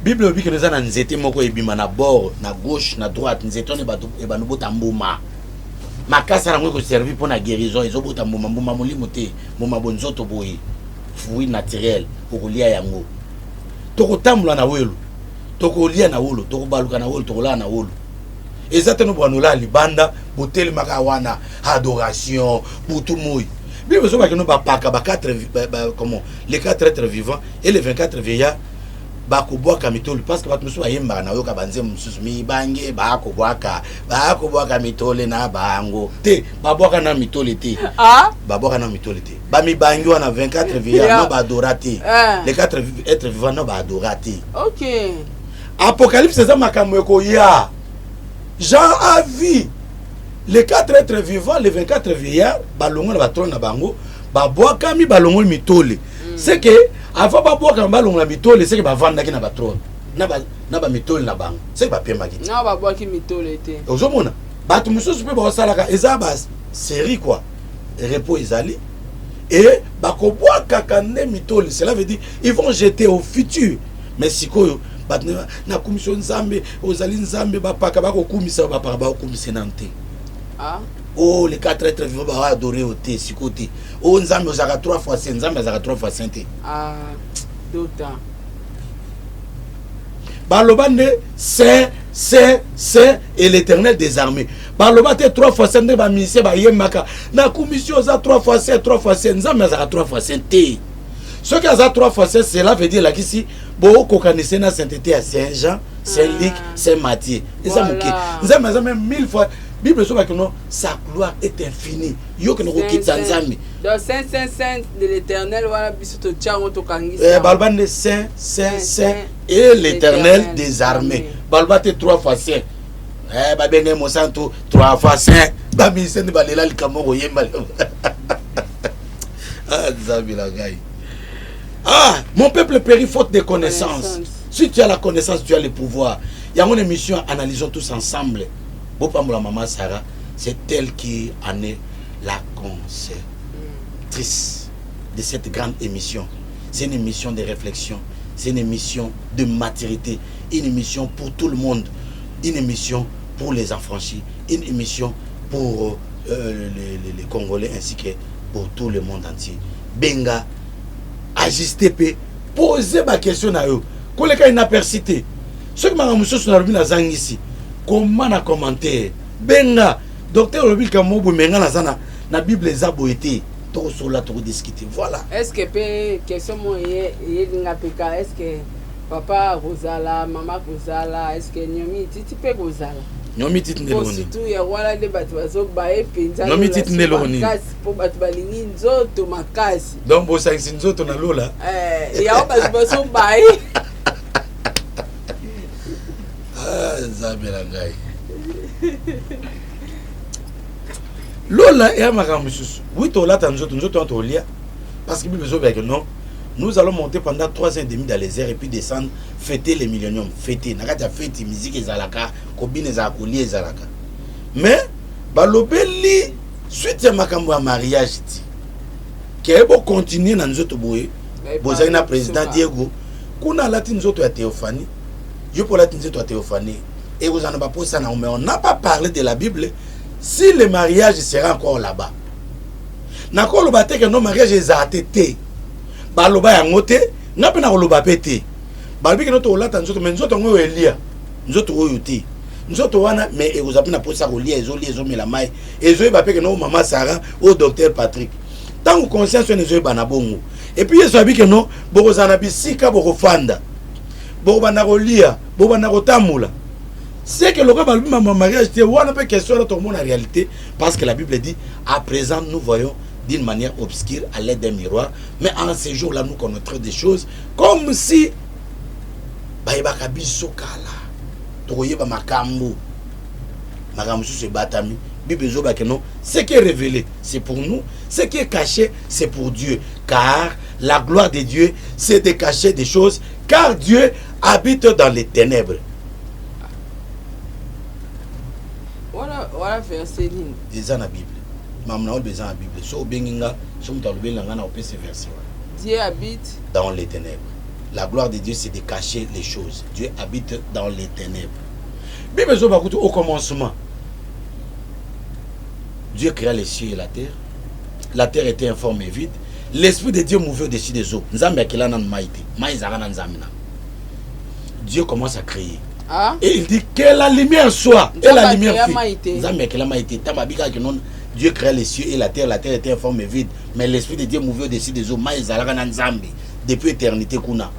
Bible elobi ke eza na nzete moko ebima na bord, na gauche, na droite. Nzete wana ebanda obota mbuma. Makasa yango ekoservi mpo na guérison. Ezobota mbuma, mbuma molimo te, mbuma bonzoto boye, fruit naturel. Okolia yango, tokotambola na welo, tokolia na wolo, tokobaluka na wolo, tokolala na wolo. Eza te no bwana olala libanda, botelemaka wana adoration butu moi. Bible ezobaki no bapaka ba 4, comment, les 4 êtres vivants et les 24 vieillards bakobwaka mitole, parce que bato mosusu bayembaka na oyoka banzembo mosusu, mibange bakobwaka mitole na bango te. Babwaka na mitole te. Ah. Babwaka na mitole te. Bamibangi wana, 24 vieillards, no baadora te. Les 4 êtres vivants no baadora te. Apocalypse eza makambo ekoya. Jean a vu les quatre êtres vivants, les 24 vieillards, balongo na batrône na bango, babwakami, balongoli mitole. C'est que avant babwakama, balongola mitole, c'est que bavandaki na batrône na bamitole na bango, c'est que bapemaki te. Na babwaki mitole te. Ozomona bato mosusu mpe baosalaka, eza basérie quoi. Repos ezali et bakobwakaka nde mitole, cela veut dire ils vont jeter au futur. Mais sikoyo bato nakumisi yo Nzambe, ozali Nzambe. Bapaka bakokumisa, bapaka bakokumisa nanu te. Oh, les quatre êtres vivants baadore yo te sikoyo te. Oh Nzambe, ozalaka trois fois saint. Nzambe azalaka trois fois saint te. Ah, dota. Baloba nde saint, saint, saint et l'Éternel des armées. Baloba te trois fois saint. Nde bamusicien bayembaka nakumisi oza trois fois saint, trois fois saint. Nzambe azalaka trois fois saint te. Soki aza trois fois saint, cela veut dire elakisi bookokanise na sainteté ya Saint Jean, Saint Luc, Saint Matthieu. Eza moke. Nzambe aza même mille fois. Bible ezobaki no sa gloire est infinie. Yo kende kokitisa Nzambe. Donc saint, saint, saint de l'Éternel wana, biso totia yango, tokangisi. Baloba nde saint, saint, saint et l'Éternel des armées. Baloba te trois fois saint. Babenge mosantu trois fois saint. Bamise nde balela likambo koyemba. Ah, Nzambe na ngai. Ah, mon peuple périt faute de connaissance. Si tu as la connaissance, tu as le pouvoir. Yango une émission Analysons tous ensemble. Bopambola mama Sarah, c'est elle qui en est la conceptrice de cette grande émission. C'est une émission de réflexion, c'est une émission de maturité, une émission pour tout le monde, une émission pour les affranchis, une émission pour les Congolais ainsi que pour tout le monde entier. Benga, ajuste mpe pose baquestion na yo, koleka inaperçu te. Soki makambo mosusu nalobi nazangisi, koma na commentaire, benga docteur, olobi likambo boye, me nga naza na Bible eza boye te. Tokosolola, tokodiscute, voilà. Est ce que mpe question mo eyelinga mpe ka, est ce que papa kozala, mama kozala, est ce que nyomi titi mpe kozala? Nyomi titi nde Po eloko nini? Surtout ya wana nde bato bazobaye mpenza. Nyomi titi nde eloko nini? Makasi, mpo bato balingi nzoto makasi. Donc bosangisi nzoto na lola? Eh, yango bato bazobaye. Ah, Nzambe na ngai. Lola eya makambo mosusu. Oui, tolata nzoto, nzoto wana tolia, parce que Bible ezobeyake non, nous allons monter pendant 3 ans et demi dans les airs et puis descendre, fêter le millénium. Fêter na kati ya fête, musique ezalaka, kobina ezalaka, kolia ezalaka. Mais balobeli suite ya makambo ya mariage ti ke bocontinue na nzoto boye. Bozali na président Diego kuna, alati nzoto ya Théophanie, yo mpo olati nzoto ya Théophanie, ekozala na baposa na. Mais on n'a pas parlé de la Bible si le mariage sera encore là-bas. Nakoloba te ke no mariage ezala te te. Baloba yango te, nga mpe nakoloba mpe te. Balobi ke no tolata nzoto, mais nzoto yango oyo elia. Nzoto oyo te, nzoto wana, mais ekozala mpe na mposa kolia, ezolia, ezomela mai, ezoyeba mpe keno mama Sara oyo, docteur Patrick. Ntango conscience wana ezoyeba na bongo, et puis Yesu abi keno bokozala na bisika bokofanda, bokobanda kolia, bokobanda kotambola. C'est que lokola balobi mama mariage te wana mpe question wana tokomona réalité, parce que la Bible dit: à présent nous voyons d'une manière obscure à l'aide d'un miroir, mais en ce jour là nous connaîtrons des choses comme si bayebaka biso kala. Tokoyeba makambo, makambo mosusu ebatami. Bible ezobake non, ce qui est révélé, c'est pour nous, ce qui est caché, c'est pour Dieu, car la gloire de Dieu, c'est de cacher des choses, car Dieu habite dans les ténèbres. Wana verset nini? Eza na Bible, mamu na oyo eza na Bible. So obengi nga, so moto alobeli na nga, na opesa verset wana. Dieu habite dans les ténèbres. La gloire de Dieu, c'est de cacher les choses. Dieu habite dans les ténèbres. Bible ezoba kutu, au commencement Dieu créa les cieux et la terre. La terre était informe et vide. L'esprit de Dieu mouvait au-dessus des eaux. Nzambe akela nanu mai te, mai ezalaka na Nzambe na. Dieu commence à créer. Ah? Et il dit: que la lumière soit, et la Nzambe lumière akrea fut. mai te. Nzambe akela mai te. Ntango abikaka non, Dieu créa les cieux et la terre, la terre était informe et vide, mais l'esprit de Dieu mouvait au-dessus des eaux. Mai ezalaka na Nzambe depuis éternité kuna.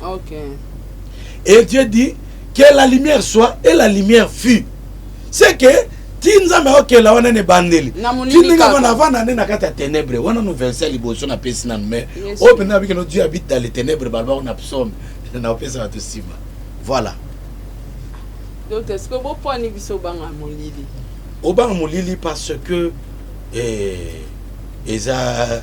Et Dieu dit: que la lumière soit, et la lumière fut. C'est que ti Nzambe akokela wana na ebandeli, Na molili ti ndenge kaka. avanda, avanda nde na kati ya ténèbre wana. No verset ya liboso napesi nanu, mais Yes. oyo mpenza abiki no Dieu habite dans les ténèbres, balobako na psaume, naopesa bato nsima. Voilà. Donc est ce que bopwani biso obanga molili? Obanga molili parce que eza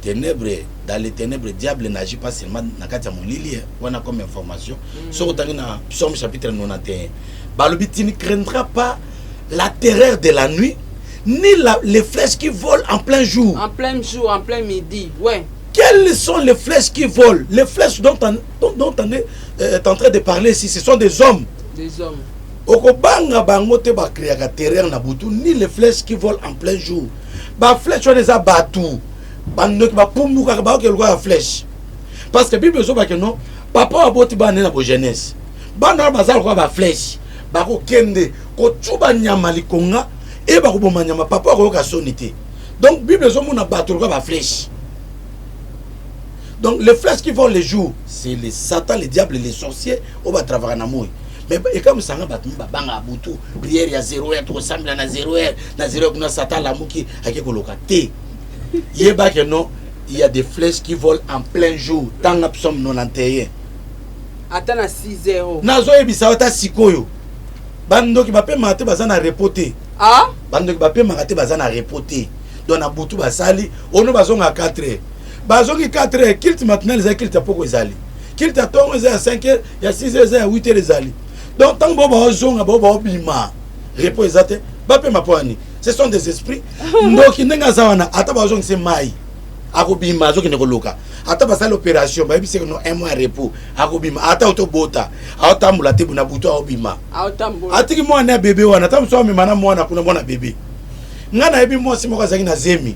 ténèbre. Dans les ténèbres, diable n'agit pas seulement na kati ya molili, eh, wana comme information. Soki otangi na Psaume chapitre 91, balobi: tu ne craindras pas la terreur de la nuit, ni les flèches qui volent en plein jour. En plein jour, en plein midi, ouais. Quelles sont les flèches qui volent? Les flèches dont on est en train de parler ici, ce sont des hommes. Des hommes. Okobanga bango te, bakreaka terreur na butu, ni les flèches qui volent en plein jour. Baflèche wana eza bato, bandoki bapumbukaka, baoke lokola ya flèche, parce que Bible ezobake non, papa aboti bana na bojeunesse, bana wana baza lokola baflèche, bakokende kotuba nyama likonga e bakoboma nyama, papa akoyoka soni te. Donc Bible ezomona bato lokola baflèche. Donc les flèches qui volent les jours, c'est les Satan, les diables, les sorciers oyo batravaka na moi. Mais ekamisanga bato mi babangaka butu, prière ya 0 heure, tokosambela na 0 heure, na 0 heure kuna Satan alamuki, ake koloka te. Yebake non, il y a des flèches qui volent en plein jour. Tanga Psaume 91. Ata na 6 0. Nazoyebisa yo, ata sikoyo bandoki bapemaka te, baza na repos te. Ah. Bandoki bapemaka te, baza na repos te. Donc na butu basali ono, bazonga 4 heures, bazongi 4 heures, culte matinal ezali, culte ya poko ezali, culte ya ntongo eza ya 5 heures, ya 6 heures eza, ya 8 heures ezali. Donc ntango bao baozonga, bao baobima, repos eza te. Bapema mpo ani? Ce sont des esprits. Ndoki ndenge aza wana, ata bazongisa mai, akobima, azokende koluka. Ata basali opération, bayebisi no un mois ya repos, akobima. Ata otobota, aotambola te, na butu aobima. Aotambola. Atiki mwana ya bebe wana, ata mosu amema na mwana kuna, mwana bebe. Ngai nayebi mwasi moko azalaki na zemi,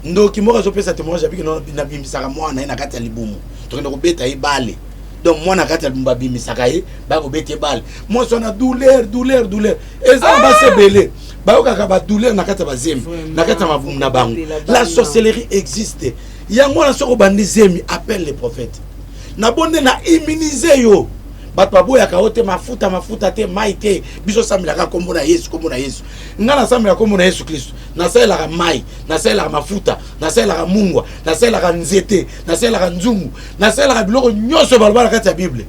ndoki moko azopesa témoignage, abiki nabimisaka mwana ye na kati ya libumu, tokende kobeta ye bale. Donc mwana kati ya libumu, babimisaka ye, bakobeta ye bale. Mwasi wana, douleur, douleur, douleur. Eza na basi ebele bayokaka badouleur na kati ya bazemi, na kati ya mabumu na bango. La sorcellerie existe. Yango wana, soki obandi zemi, appelle les prophètes na bonde na immuniser yo. Bato baboyaka yo te, mafuta, mafuta te, mai te. Biso osambelaka nkombo na Yesu, nkombo na Yesu. Ngai nasambelaka nkombo na Yesu Kristo, nasalelaka mai, nasalelaka mafuta, nasalelaka mungwa, nasalelaka nzete, nasalelaka nzungu, nasalelaka biloko nyonso baloba na kati ya Bible.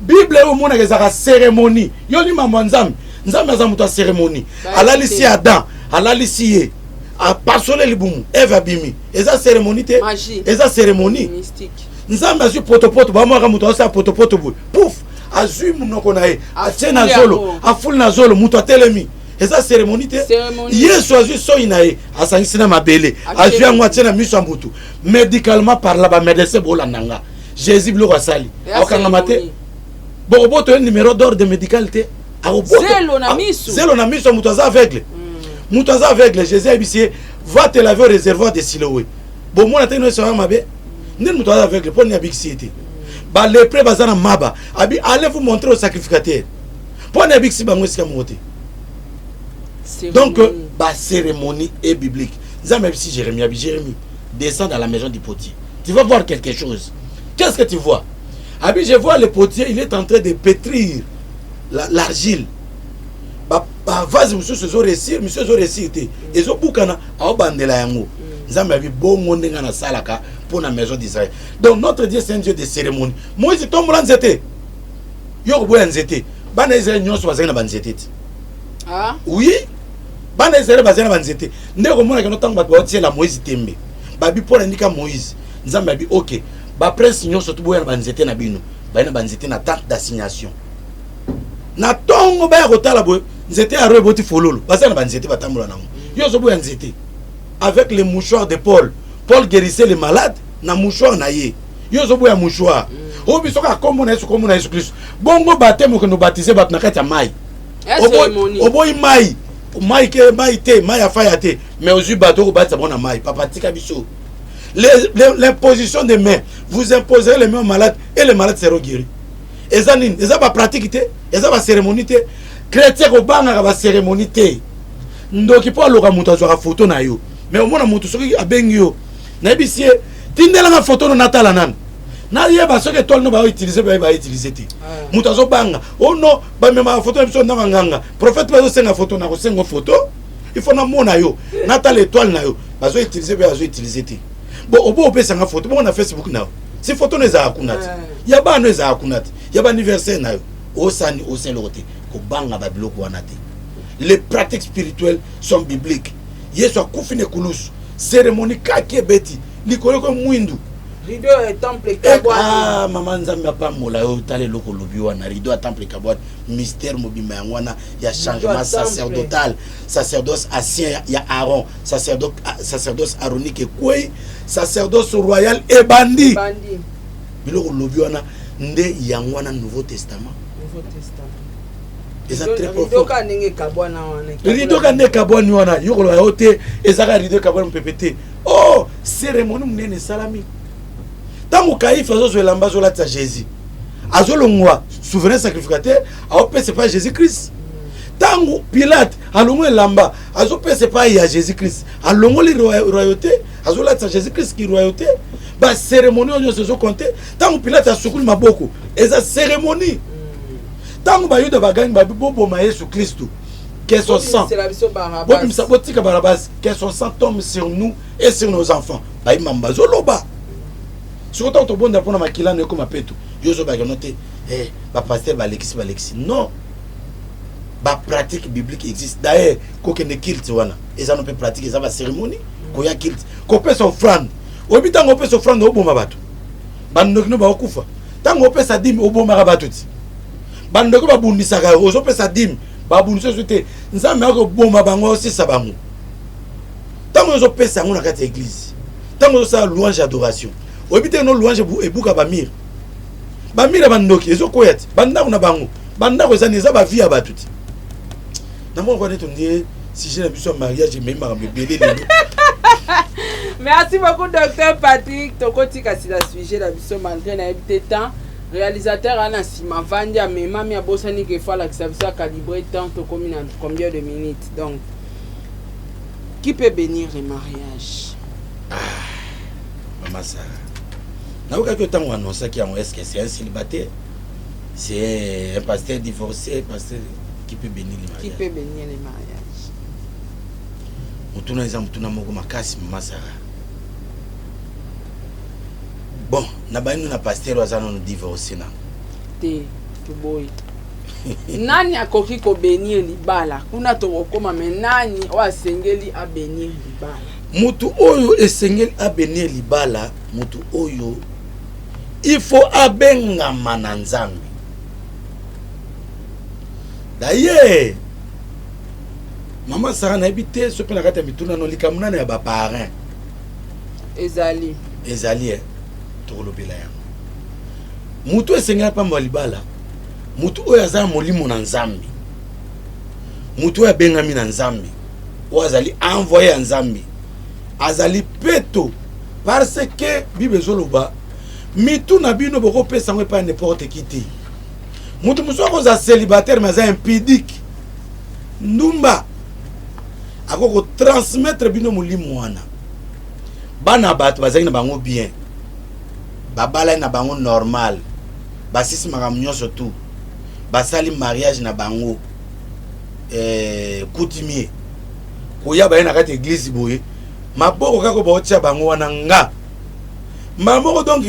Bible oyo omonaka ezalaka cérémonie. Yo ni mambo ya Nzambe. Nzambe aza moto ya cérémonie. Alalisi Adam, alalisi ye, apasole libumu, Eve abimi. Eza cérémonie te? Magie. Eza cérémonie. Mystique. Nzambe azwi potopoto, bamwaka moto azosala potopoto boye, pouf, azwi monoko na ye, atie na Afuli zolo. yango. Afuli na zolo, moto atelemi. Eza cérémonie te? Cérémonie. Yesu azwi soi na ye, asangisi na mabele, Atie azwi yango, motu. atie na miso ya motu. Médicalement parlant, bamédecin bolanda nga, Jésus biloko asali, Eza akokangama te. cérémonie. Bokoboto ye numéro d'ordre médical te, akoboto. Zelo na Ah, miso. zelo na miso ya moto aza aveugle. Moto aza aveugle, Jésus ayebisi ye: va te laver au réservoir de Siloé. Bomona te nyonso wana mabe ndeni moto aza aveugle, mpo nini abikisi ye te? Balépreux baza na maba, abi: allez vous montrer au sacrificateur. Mpo na ebikisi bango esika moko te. Donc bacérémonie est biblique. Nzambe ayebisi Jérémie, abi: "Jérémie, descends dans la maison du potier, tu vas voir quelque chose." "Qu'est-ce que tu vois?" Abi: "Je vois le potier, il est en train de pétrir l'argile. Bavase mosusu ezoréussir, mosusu ezoréussir te, ezobukana, aobandela yango." Nzambe abi: "Bongo ndenge nasalaka mpo na maison d'Israël." Donc notre Dieu, c'est un Dieu de cérémonie. Moïse, tombola nzete, yo koboya nzete. Bana Israël nyonso bazali na banzete te. Ah? Oui, bana Israele bazali na banzete. Nde komonaka no ntango bato baotiela Moïse tembe, babi mpo na ndika Moïse. Nzambe abi: "Ok, baprince nyonso to boya na banzete na bino." Baye na banzete na tente d'assignation. Na ntongo baya kotala boye, nzete ya ro eboti fololo. Baza na banzete, batambola nango. Yo ozoboya nzete. Avec le mouchoir de Paul, Paul guérissait les malades na mouchoir na ye. Yo ozoboya mouchoir oyo. Biso kaka kombo na Yesu, kombo na Yesu Kristo. Bongo baptême, okende obaptiser bato na kati ya mai. Oboyi mai, mai ke mai te, mai ya faya te, mais ozwi bato okobatisa bango na mai. Papa, tika biso. L'imposition des mains, vous imposerez les mains aux malades et les malades seront guéris. Eza nini? Eza bapratique te, eza bacérémonie te. Chrétien kobangaka bacérémonie te. Ndoki mpo aloka moto, azwaka foto na yo. Mais omona moto soki abengi yo, nayebisi ye: "Tindelanga foto no, natala nanu, nayeba soki étoile no bautiliser, baye bautiliser te." Moto azobanga o no bamemaka foto na biso ndanga nganga. Prophète bazosenga foto, na kosenga foto, il faut namona yo, natala étoile na yo bazoutiliser mpe bazoutiliser te. Bon, obo opesanga foto bongo na Facebook na yo, si foto no ezalaka kuna te, ya bana no ezalaka kuna te, ya baanniversaire na yo, osani osala eloko te. Kobanga babiloko wana te. Les pratiques spirituelles sont bibliques. Yesu akufi na ekulusu, cérémonie kaki ebeti likolo eko mwindu. Rideau ya temple ekabwani. Ah, mama, Nzambe apambola yo. Tala eloko olobi wana, rideau ya temple ekabwani. Mystère mobimba yango wana ya changement sacerdotal. Sacerdoce ancien ya Aaron, sacerdoce aaronique ekwei, sacerdoce royal ebandi. Biloko olobi wana nde yango wana, Nouveau Testament. Eza très profond. Rideau ka nde ekabwani wana, yo koloba yo te, ezaka rideau ekabwani mopepe te. Oh, cérémonie monene esalami ntango Kaïphe azozwa elamba, azolatisa Jésus, azolongwa souverain sacrificateur, aopesa epai Jésus Christ. Ntango Pilate alongoli elamba, azopesa epai ya Jésus Christ, alongoli royauté, azolatisa Jésus Christ ki royauté. Bacérémonie oyo nyonso ezocompter. Ntango Pilate asukuli maboko, eza cérémonie. Ntango Bayuda bagangi, babi: "Boboma Yesu Kristu, que son sang, bobimisa, botika Barabasi, que son sang tombe sur nous et sur nos enfants." Bayimamba bazoloba. Soki ntango tobondela mpona makila no ekoma peto, yo ozobaka no te. Bapasteur balekisi, balekisi. Non, bapratique biblique existe. D'ailleurs, kokende culte wana eza no mpe pratique, eza bacérémonie. Koya culte, kopesa offrande, oyebi ntango opesa offrande, oboma bato, bandoki no bakokufa. Ntango opesa dîme, obomaka bato ti bandoki babundisaka yo. Ozopesa dîme, babundisa ozo te, Nzambe akoboma bango, osisa bango. Ntango ozopesa yango na kati ya église, ntango ozosala louange, adoration, oyebi te no louange ebuka bamurs, bamurs ya bandoki ezokwea ti bandako na bango. Bandako eza nini? Eza bavie ya bato ti namona kwa neti ondie sujet na biso ya mariage ememi makambo ebele lelo. Merci beaucoup, docteur Patrick. Tokotika sila sujet na biso, malgré nayebi te temps. Réalisateur ana nsima avandi, amemami, abosani ke fo alakisa biso, acalibrer temps, tokomi na combien de minutes. Donc, qui peut bénir les mariages? Ah, mama Sara, nayokaki yo ntango annonçaki yango. Est ce que c'est un célibataire, c'est un pasteur divorcé, pasteur qui peut bénir les mariages? Qui peut bénir les mariages? Motuna eza motuna moko makasi, mama Sara. Bon, na bayino na pasteur oyo aza nano divorcé nano. Te, toboyi. Nani akoki kobénir libala? Kuna tokokóma, me nani oyo asengeli abénir libala? Motu oyo esengeli abénir libala, motu oyo il faut abengama na Nzambe. D'ailleurs, mama Sara, nayebi te so mpe na kati ya mituna no, likambo nano ya baparrain. Ezali. Ezali e tokolobela yango. Motu esengeli apambola libala, motu oyo aza na molimo na Nzambe, motu oyo abengami na Nzambe, oyo azali envoyé ya Nzambe, azali peto, parce que Bible ezoloba: mitu na bino bokopesa yango epai ya n'importe qui te. Moto mosusu akozala célibataire mais aza impudique, ndumba, akoki kotransmettre bino molimo wana. Bana bato bazalaki na bango bien, babalani na bango normal, basisi makambo nyonso tu, basali mariage na bango coutumier, koya baye na kati ya église boye, maboko kaka baotia bango wana nga mbala moko. Donc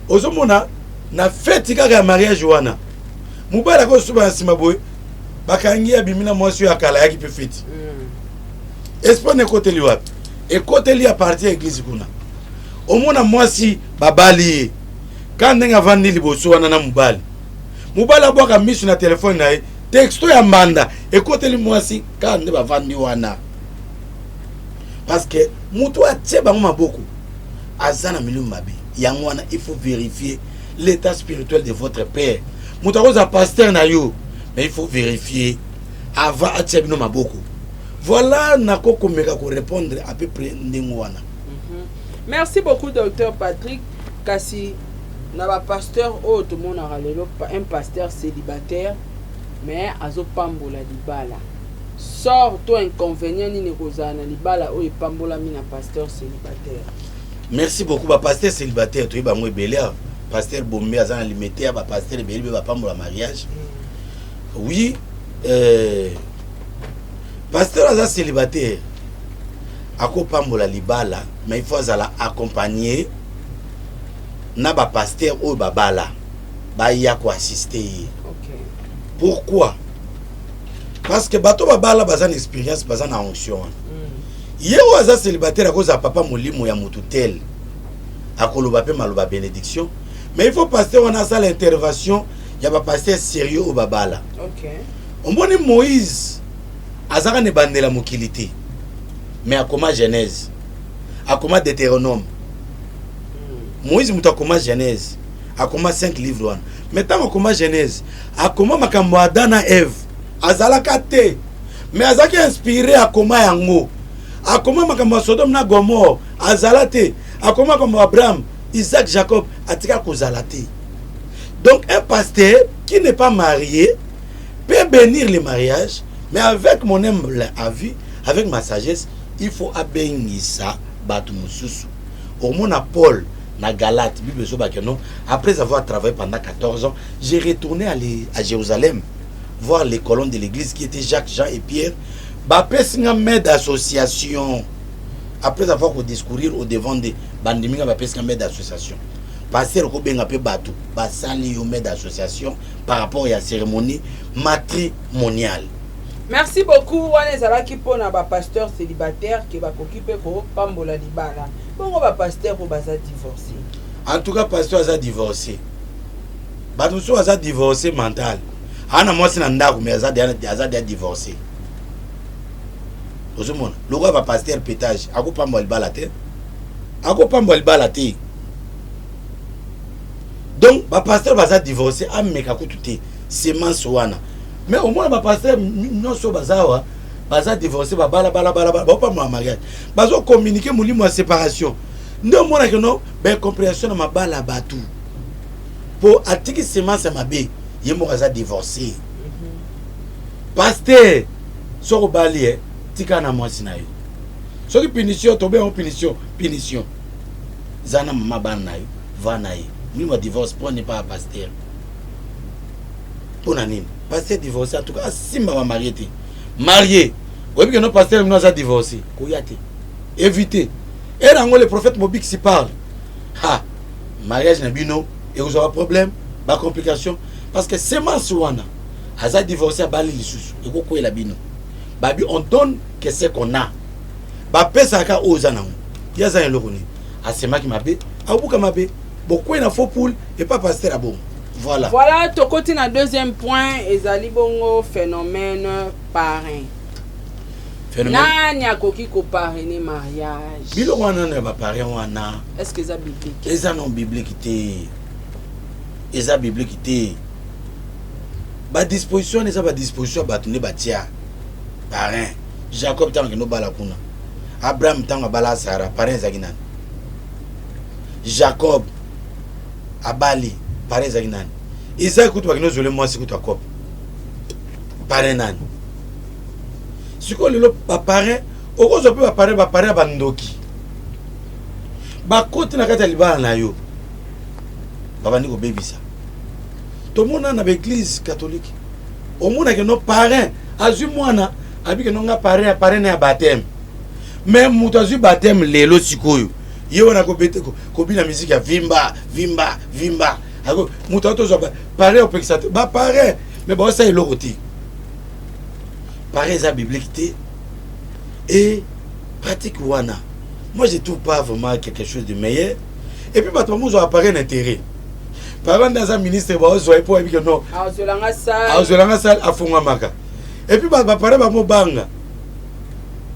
ozomona na feti kaka ya mariage wana, mobali akosuba na nsima boye, bakangi, abimi na mwasi oyo akala ayaki mpe feti. Esprit na ekoteli wapi? Ekoteli ya partie ya église kuna. Omona mwasi babali ye ka ndenge avandi liboso wana na mobali, mobali abwaka miso na telefone na ye, texto ya mbanda ekoteli mwasi kaka nde bavandi wana, parce que moto atie bango maboko aza na milimo mabe. Yango wana il faut vérifier l'état spirituel de votre père. Moto akozala pasteur na yo, mais il faut vérifier avant atia bino maboko. Voilà, nakokomeka korépondre à peu près ndenge wana. Merci beaucoup, docteur Patrick. Kasi na bapasteur oyo tomonaka lelo, un pasteur célibataire mais azopambola libala, sort to inconvénient nini ekozala na libala oyo epambolami na pasteur célibataire? Merci beaucoup. Bapasteur célibataire, toyebi bango ebele awa. Pasteur Bombe aza na Limete ya bapasteur ebele mpe bapambola mariage. Oui, pasteur aza célibataire akopambola libala, mais il faut azala accompagné na bapasteur oyo babala, baya koassiste ye. Pourquoi? Parce que bato babala baza na expérience, baza na onction wana. Ye oyo aza célibataire akozala papa molimo ya motu tel, akoloba mpe maloba bénédiction, mais il faut pasteur wana asala intervention ya bapasteur sérieux oyo babala. Omoni, Moïse azaka na ebandela mokili te, mais akoma Genèse, akoma Deutéronome. Moïse moto akoma Genèse, akoma 5 livre wana, mais ntango akoma Genèse, akoma makambo ya Adam na Eve, azalaka te, mais azalaki inspiré, akoma yango. Akoma makambo ya Sodome na Gomore, azala te. Akoma makambo ya Abraham, Isaac, Jacob, atika kozala te. Donc un pasteur qui n'est pas marié peut bénir le mariage, mais avec mon humble avis, avec ma sagesse, il faut abengisa bato mosusu. Omona Paul na Galate, Bible ezobaka non, après avoir travaillé pendant 14 ans, j'ai retourné à Jérusalem voir les colonnes de l'église qui étaient Jacques, Jean et Pierre. Bapesi nga main d'association. Après avoir kodiscourir au devant de bandimi nga, bapesi nga main d'association. Pasteur okobenga mpe bato basali yo main d'association par rapport ya cérémonie matrimoniale. Merci beaucoup. Wana ezalaki mpona bapasteur célibataire ke bakoki mpe kopambola libala. Bongo bapasteur oyo baza divorcé? En tout cas, pasteur aza divorcé, bato mosusu aza divorcé mental, aa na mwasi na ndako, mais aza deya divorcé. Ozomona lokola bapasteur pétage, akopambola libala te, akopambola libala te. Donc bapasteur baza divorcé, ameka kutu te semence wana. Mais omona bapasteur nyonso baza awa, baza divorcé, babala baopambola mariage, bazocommuniquer molimo ya séparation. Nde omonake no baincompréhension na mabala ya bato, mpo atiki semence ya mabe, ye moko aza divorcé. Pasteur, soki obali ye, tika na mwasi na yo. Soki punition, tobenga punition, punition za na mama bana na yo, va na ye. Molimo ya divorce mpo ne pas pasteur. Mpo na nini pasteur divorcé? En tout cas asimba bamarié te. Marié oyebi ke no pasteur bino aza divorcé, koya te, éviter ere yango. Le prophète Mobikisi parle, ha mariage na bino ekozwa baproblème, bacomplication, parce que semence wana aza divorcé, abali lisusu, ekokwela bino. Babi on donne que ce qu'on a, bapesaka oyo oza nango. Ye aza na eloko nini? Asemaki mabe, akobuka mabe, bokwei na faux poule epa pasteur abongo. Voilà. Voilà, tokoti na deuxième point, ezali bongo phénomène parrain. Phénomène. Nani akoki koparrainer mariage? Biloko wana nano ya baparrain wana, est ce que eza biblique? Eza non biblique te, eza biblique te. Badisposition wana eza badisposition ya bato nde batia parrain. Jacob ntango akende obala kuna, Abraham ntango abala Sara, parrain ezalaki nani? Jacob abali, parrain ezalaki nani? Isaac kutu bakende ozwele mwasi kutu akope parrain nani? Sikoyo lelo baparrain, okozwa mpe baparrain, baparrain ya bandoki bakoti na kati ya libala na yo, babandi kobebisa. Tomona na baeglise catholique, omonake no parrain azwi mwana, abike no nga parrain ya parrain na ya baptême, mais moto azwi baptême lelo sikoyo ye wana kobete kobina musique ya vimba vimba vimba. Moto atozwa parrain, opekisa te baparrain, mais baosala eloko te. Parrain eza biblique te. Et pratique wana, moi je trouve pas vraiment quelque chose de meilleur. Et puis bato bamozwaka parrain na intérêt. Parrain nde aza ministre, baozwa ye mpo ayebi ke non, azwelanga sale. Azwelanga sale, afungwamaka. Et puis bato baparrain bamobanga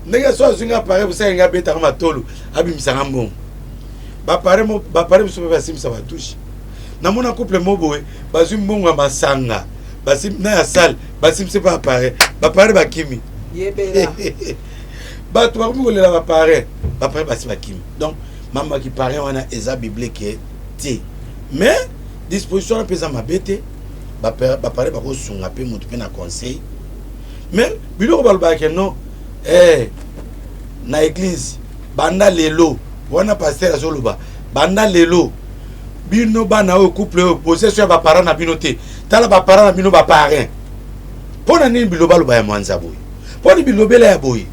ndenge so azwi nga parrain, bosala nga abetaka matolo, abimisanga mbongo. Baparrain, baparrain mosusu mpe basimbisa batouche. Namona couple mo boye, bazwi mbongo ya masanga na ya salle, basimbisi mpe baparrain, baparrain bakimi. Yebela. Bato bakomi kolela baparrain, baparrain basi bakimi. Donc mamaki parrain wana eza biblique te, mais disposition wana mpe eza mabe te. Baparrain bakosunga mpe motu mpe na conseil, mais biloko balobaka ke non, na église banda lelo wana, pasteur azoloba banda lelo, bino bana oyo, couple oyo, possession ya baparent na bino te, tala baparent na bino baparrain. Mpo na nini bilobaloba ya mwanza boye? Mpo nini bilobela ya boye?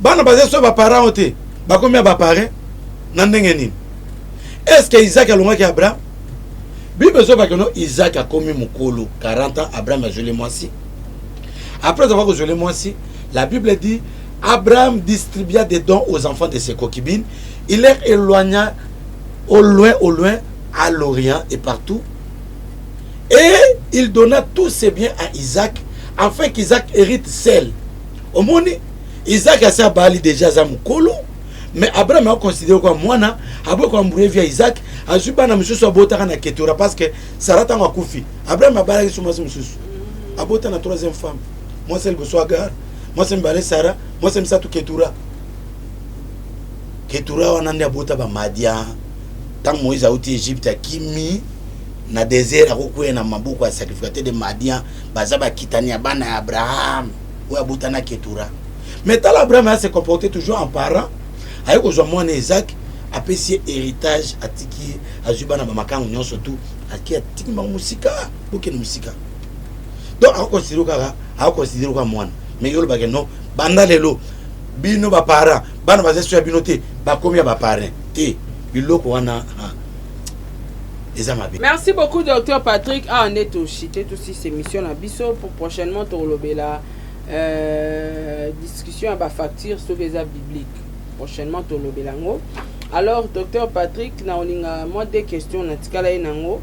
Bana baza so baparent oyo te, bakomi ya baparrain na ndenge nini? Est ce que Isaac alongwaki Abraham? Bible ezobaki no Isaac akomi mokolo 40 ans, Abraham azweli mwasi. Après avoir kozweli mwasi, la Bible dit: Abraham distribua des dons aux enfants de ses concubines, il les éloigna au loin, au loin, à l'Orient et partout, et il donna tous ses biens à Isaac afin qu'Isaac hérite seul. Omoni, Isaac asi abali déjà, aza mokolo, mais Abraham aconsidéré kwa mwana, aboyi koembrouiller vie ya Isaac. Azwi bana mosusu abotaka na Ketura, parce que Sara ntango akufi, Abraham abalaki so mwasi mosusu, abota na troisième femme. Mwasi ya liboso Agar, mwasi ya mibale Sara, mwasi ya misato Ketura. Ketura wana nde abota Bamadian. Ntango Moïse auti Egypte, akimi na désert, akokwea na maboko ya sacrificateur de Madian, baza bakitani ya bana ya Abraham oyo abota na Ketura. Mais tala, Abraham a se comporté toujours en parent. Aye kozwa mwana Isaac, apesi ye héritage, atiki ye, azwi bana bamakango nyonso tu, aki atiki bango mosika, bokende mosika. Donc akoconsidérer kaka, akoconsidérer kaka mwana. Mais yo olobake non, banda lelo bino baparent, bana baza so ya bino te, bakomi ya baparrain te. Biloko wana eza mabe. Merci beaucoup, docteur Patrick. Awa nde toshite tosisa émission na biso. Pour prochainement tolobela discussion ya bafacture soki eza biblique. Prochainement tolobela yango. Alors docteur Patrick, na olinga mwa deux questions natikala ye nango.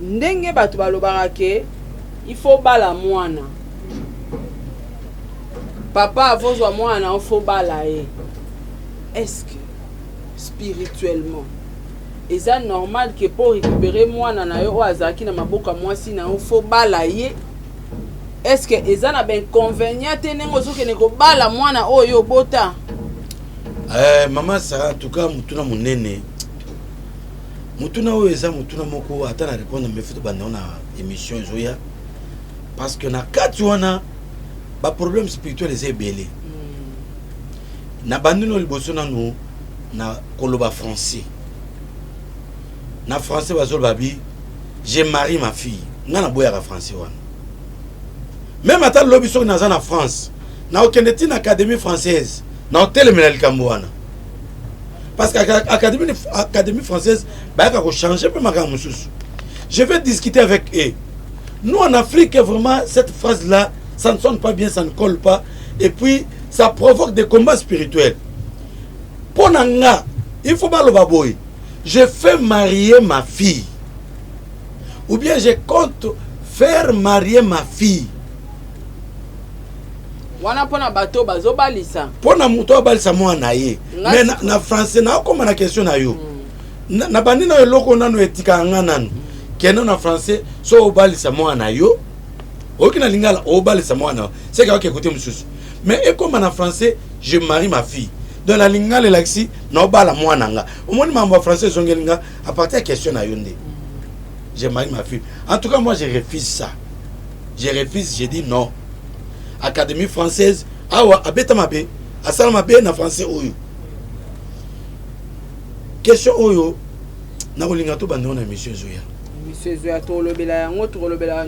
Ndenge bato balobaka ke il faut bala mwana, papa avozwa mwana, o faut bala ye, est ce que spirituellement eza normal ke mpo récupérer mwana na yo oyo azalaki na maboko ya mwasi na yo, faut bala ye? Est ce que eza na bainconvénient te ndenge ozokende kobala mwana oyo obota? Mama Sara, en tout cas motuna monene, motuna oyo eza motuna moko ata na répondre, mais faut tobanda na émission ezoya, parce que na kati wana baproblème spirituel eza ebele. Na bandi no liboso nanu na koloba français. Na français bazoloba bi "je marie ma fille". Nga naboyaka français wana. Même ata lobi soki naza na France, naokende ntina Académie française, naotelemela likambo wana, parce que Académie française bayaka kochanger mpe makambo mosusu. Je vais discuter avec eux. Nous en Afrique, vraiment, cette phrase là ça ne sonne pas bien, ça ne colle pas, et puis ça provoque des combats spirituels. Mpo na nga, il faut baloba boye: "Je fais marier ma fille" ou bien "Je compte faire marier ma fille". Wana mpona bato bazobalisa. Mpo na moto abalisa mwana na ye. Mais na français, naokóma na question na yo. Na bandi na eloko nano etikaka nga nanu kende na français. So obalisa mwana na yo, oyoki na lingala obalisa mwana, seke aoki ekote mosusu. Mais ekóma na français "je marie ma fille", donc na lingala elakisi naobala mwana nga. Omoni, mambo ya français ezongeli nga à partir ya question na yo nde. Je marie ma fille. En tout cas, moi, je refuse ça. Je refuse, je dis non. Académie française, awa, abeta mabe, asala mabe na français oyo. Question oyo, nakolinga to banda na émission ezoya. Émission ezoya, tokolobela yango, tokolobela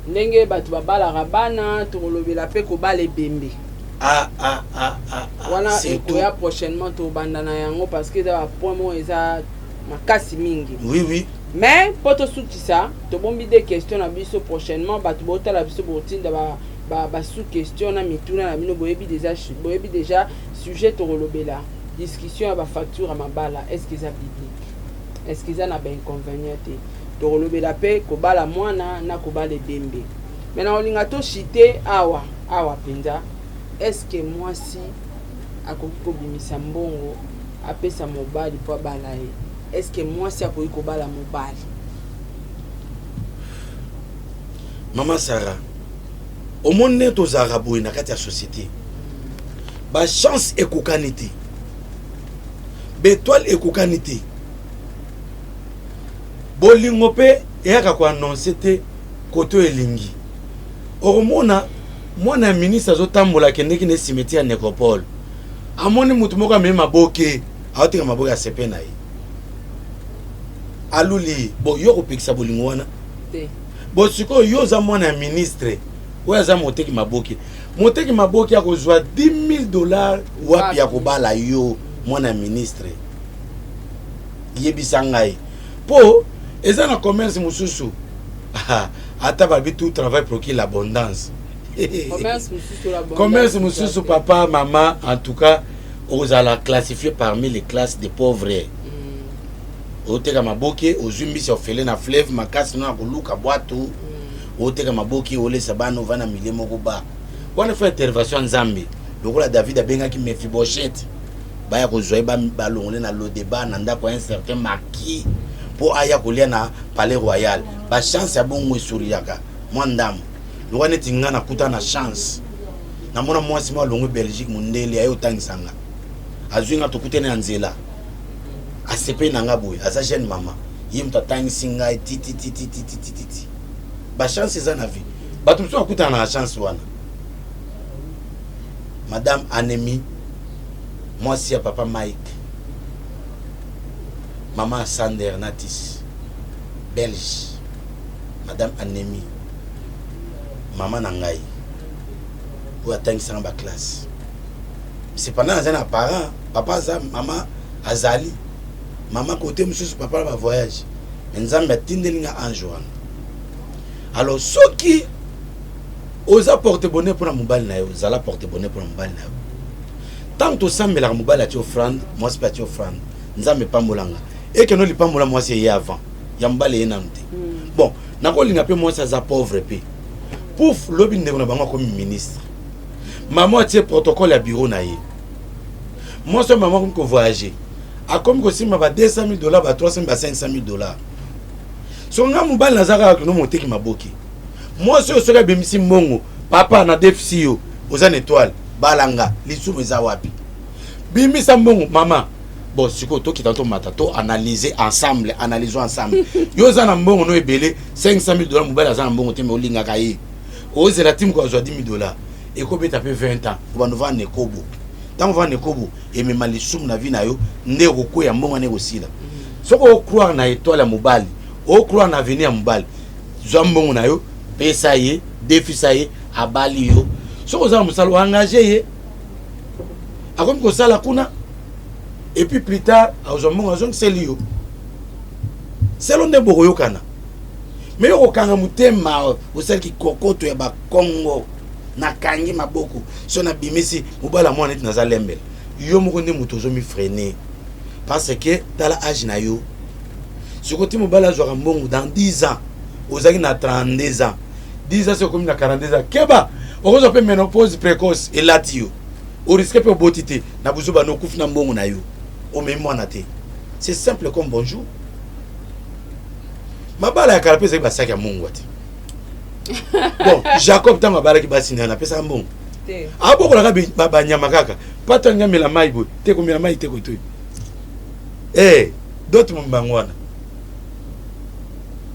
ndenge bato babalaka bana, tokolobela mpe kobala ebembe. Ah, ah, ah, ah, ah, wana surtout. Ekoya prochainement, tobanda na yango parce que eza bapoint moko eza makasi mingi. Oui. Mais mpo tosukisa, tobombi de question na biso. Prochainement, bato botala biso, botinda ba sous question na mituna na bino. Boyebi déjà sujet tokolobela: discussion ya bafacture ya mabala, est ce que eza biblique? Est ce que eza na bainconvénient te? Tokolobela mpe kobala mwana na kobala ebembe. Mais na kolinga toshite awa awa mpenza, est ce que mwasi akoki kobimisa mbongo apesa mobali mpo abala ye? Est ce que mwasi akoki kobala mobali? Mama Sara, omoni ndenge tozalaka boye na kati ya société, bachance ekokani te, baétoile ekokani te, bolingo mpe eyaka koannoncer te. Kote oyo elingi, okomona mwana ya ministre azotambola, akendeki na cimetière ya nécropole, amoni mutu moko amemi maboke, aoteka maboke ya sepe na ye, aluli bo yo kopekisa bolingo wana? Te. Bo sikoyo yo oza mwana ya ministre oyo aza moteki maboke. Moteki maboke akozwa 10 000 $ wapi ya kobala yo, mwana ya ministre? Yebisa ngai, mpo eza na commerce mosusu, ata babi tout travail procure l'abondance. Commerce mosusu, l'abondance. Commerce mosusu, papa, mama, en tout cas ozala classifié parmi les classes de pauvres. Oteka maboke, ozwi mbisi ya ofele na fleuve makasi no na koluka bwato, oteka maboke, olesa bana, ova na milieu moko ba wana. Faut intervention ya Nzambe, lokola David abengaki Mephibosheth, baya kozwa ye, balongole na Lodeba, na ndako ya un certain marquis, mpo aya kolia na palais royal. Bachance ya bongo esuriaka mwa ndambo. Lokola neti nga nakuta na chance, namona mwasi moko alongwe Belgique, mondele, aye otangisa nga, azwi nga, tokutani na nzela, asepeli na nga boye, aza jeune mama, ye moto atangisi ngai tititititititi. Bachance eza na vie, bato mosusu bakutana na chance wana. Madame Anemi, mwasi ya papa Mike, mama Sander Natis, belge, madame Anemi, mama na ngai oyo atangisanga baclasse. Cependant aza na parent, papa aza, mama azali, mama kote mosusu, papa na bavoyage, mais Nzambe atindeli nga ange wana. Alors soki oza porte bonheur mpona mobali na yo, ozala porte bonheur mpona mobali na yo. Ntango tosambelaka, mobali atie offrande, mwasi mpe atie offrande, Nzambe epambolanga, ekeno lipambola mwasi eye avant ya mobali, eye nanu te. Bon, nakolinga mpe mwasi aza pauvre mpe pouf, lobi ndeko na bango akomi ministre, mama atie protocole ya bureau na ye. Mwasi oyo, mama akomi kovoyage, akomi kosimba ba 200 000 $, ba 300, ba 500 000 $. So nga mobali naza kaka kino moteki maboke. Mwasi oyo soki abimisi mbongo, papa na defisi yo, oza na étoile, balanga, lisumu eza wapi? Bimisa mbongo, mama. Bon, sikoyo tokita, tomata, to analyser ensemble, analysons ensemble. Yo oza na mbongo no ebele, 500 000 $, mobali aza na mbongo te, mais olingaka ye, ozela ti moko azwa 10 000 $, ekobeta mpe 20 ans, obanda ovanda ekobo. Ntango ovanda ekobo, emema lisumu na vie na yo, nde okokweya, mbongo wana ekosila. Soki ocroire na étoile ya mobali, ocroire na avenir ya mobali, zwa mbongo na yo, pesa ye, defisa ye, abali yo. Soki oza na mosala, oengage ye, akomi kosala kuna, et puis plus tard azwa mbongo, azongiseli yo selo, nde bokoyokana. Mais yo kokanga motema, osaliki kokoto ya bakongo, nakangi maboko, so nabimisi mobali ya mwana neti naza lembela. Yo moko nde moto ozomifreiner, parce que tala age na yo sikoyo, ti mobali azwaka mbongo dans 10 ans, ozalaki na 32 ans. 10 ans, soki okomi na 42 ans, keba, okozwa mpe ménopause précoce, elati yo, orisquer mpe oboti te na buzoba na okufi na mbongo na yo, omemi mwana te. C'est simple comme bonjour. Mabala ya kala mpe ezalaki basaki ya mungwa te. Bon, Jacob ntango abalaki basi na ye, napesaka mbongo? Te. Abokolaka banyama kaka pato, alingi amela mai boye te, komela mai te, kotoyi. Eh, dot mombango wana.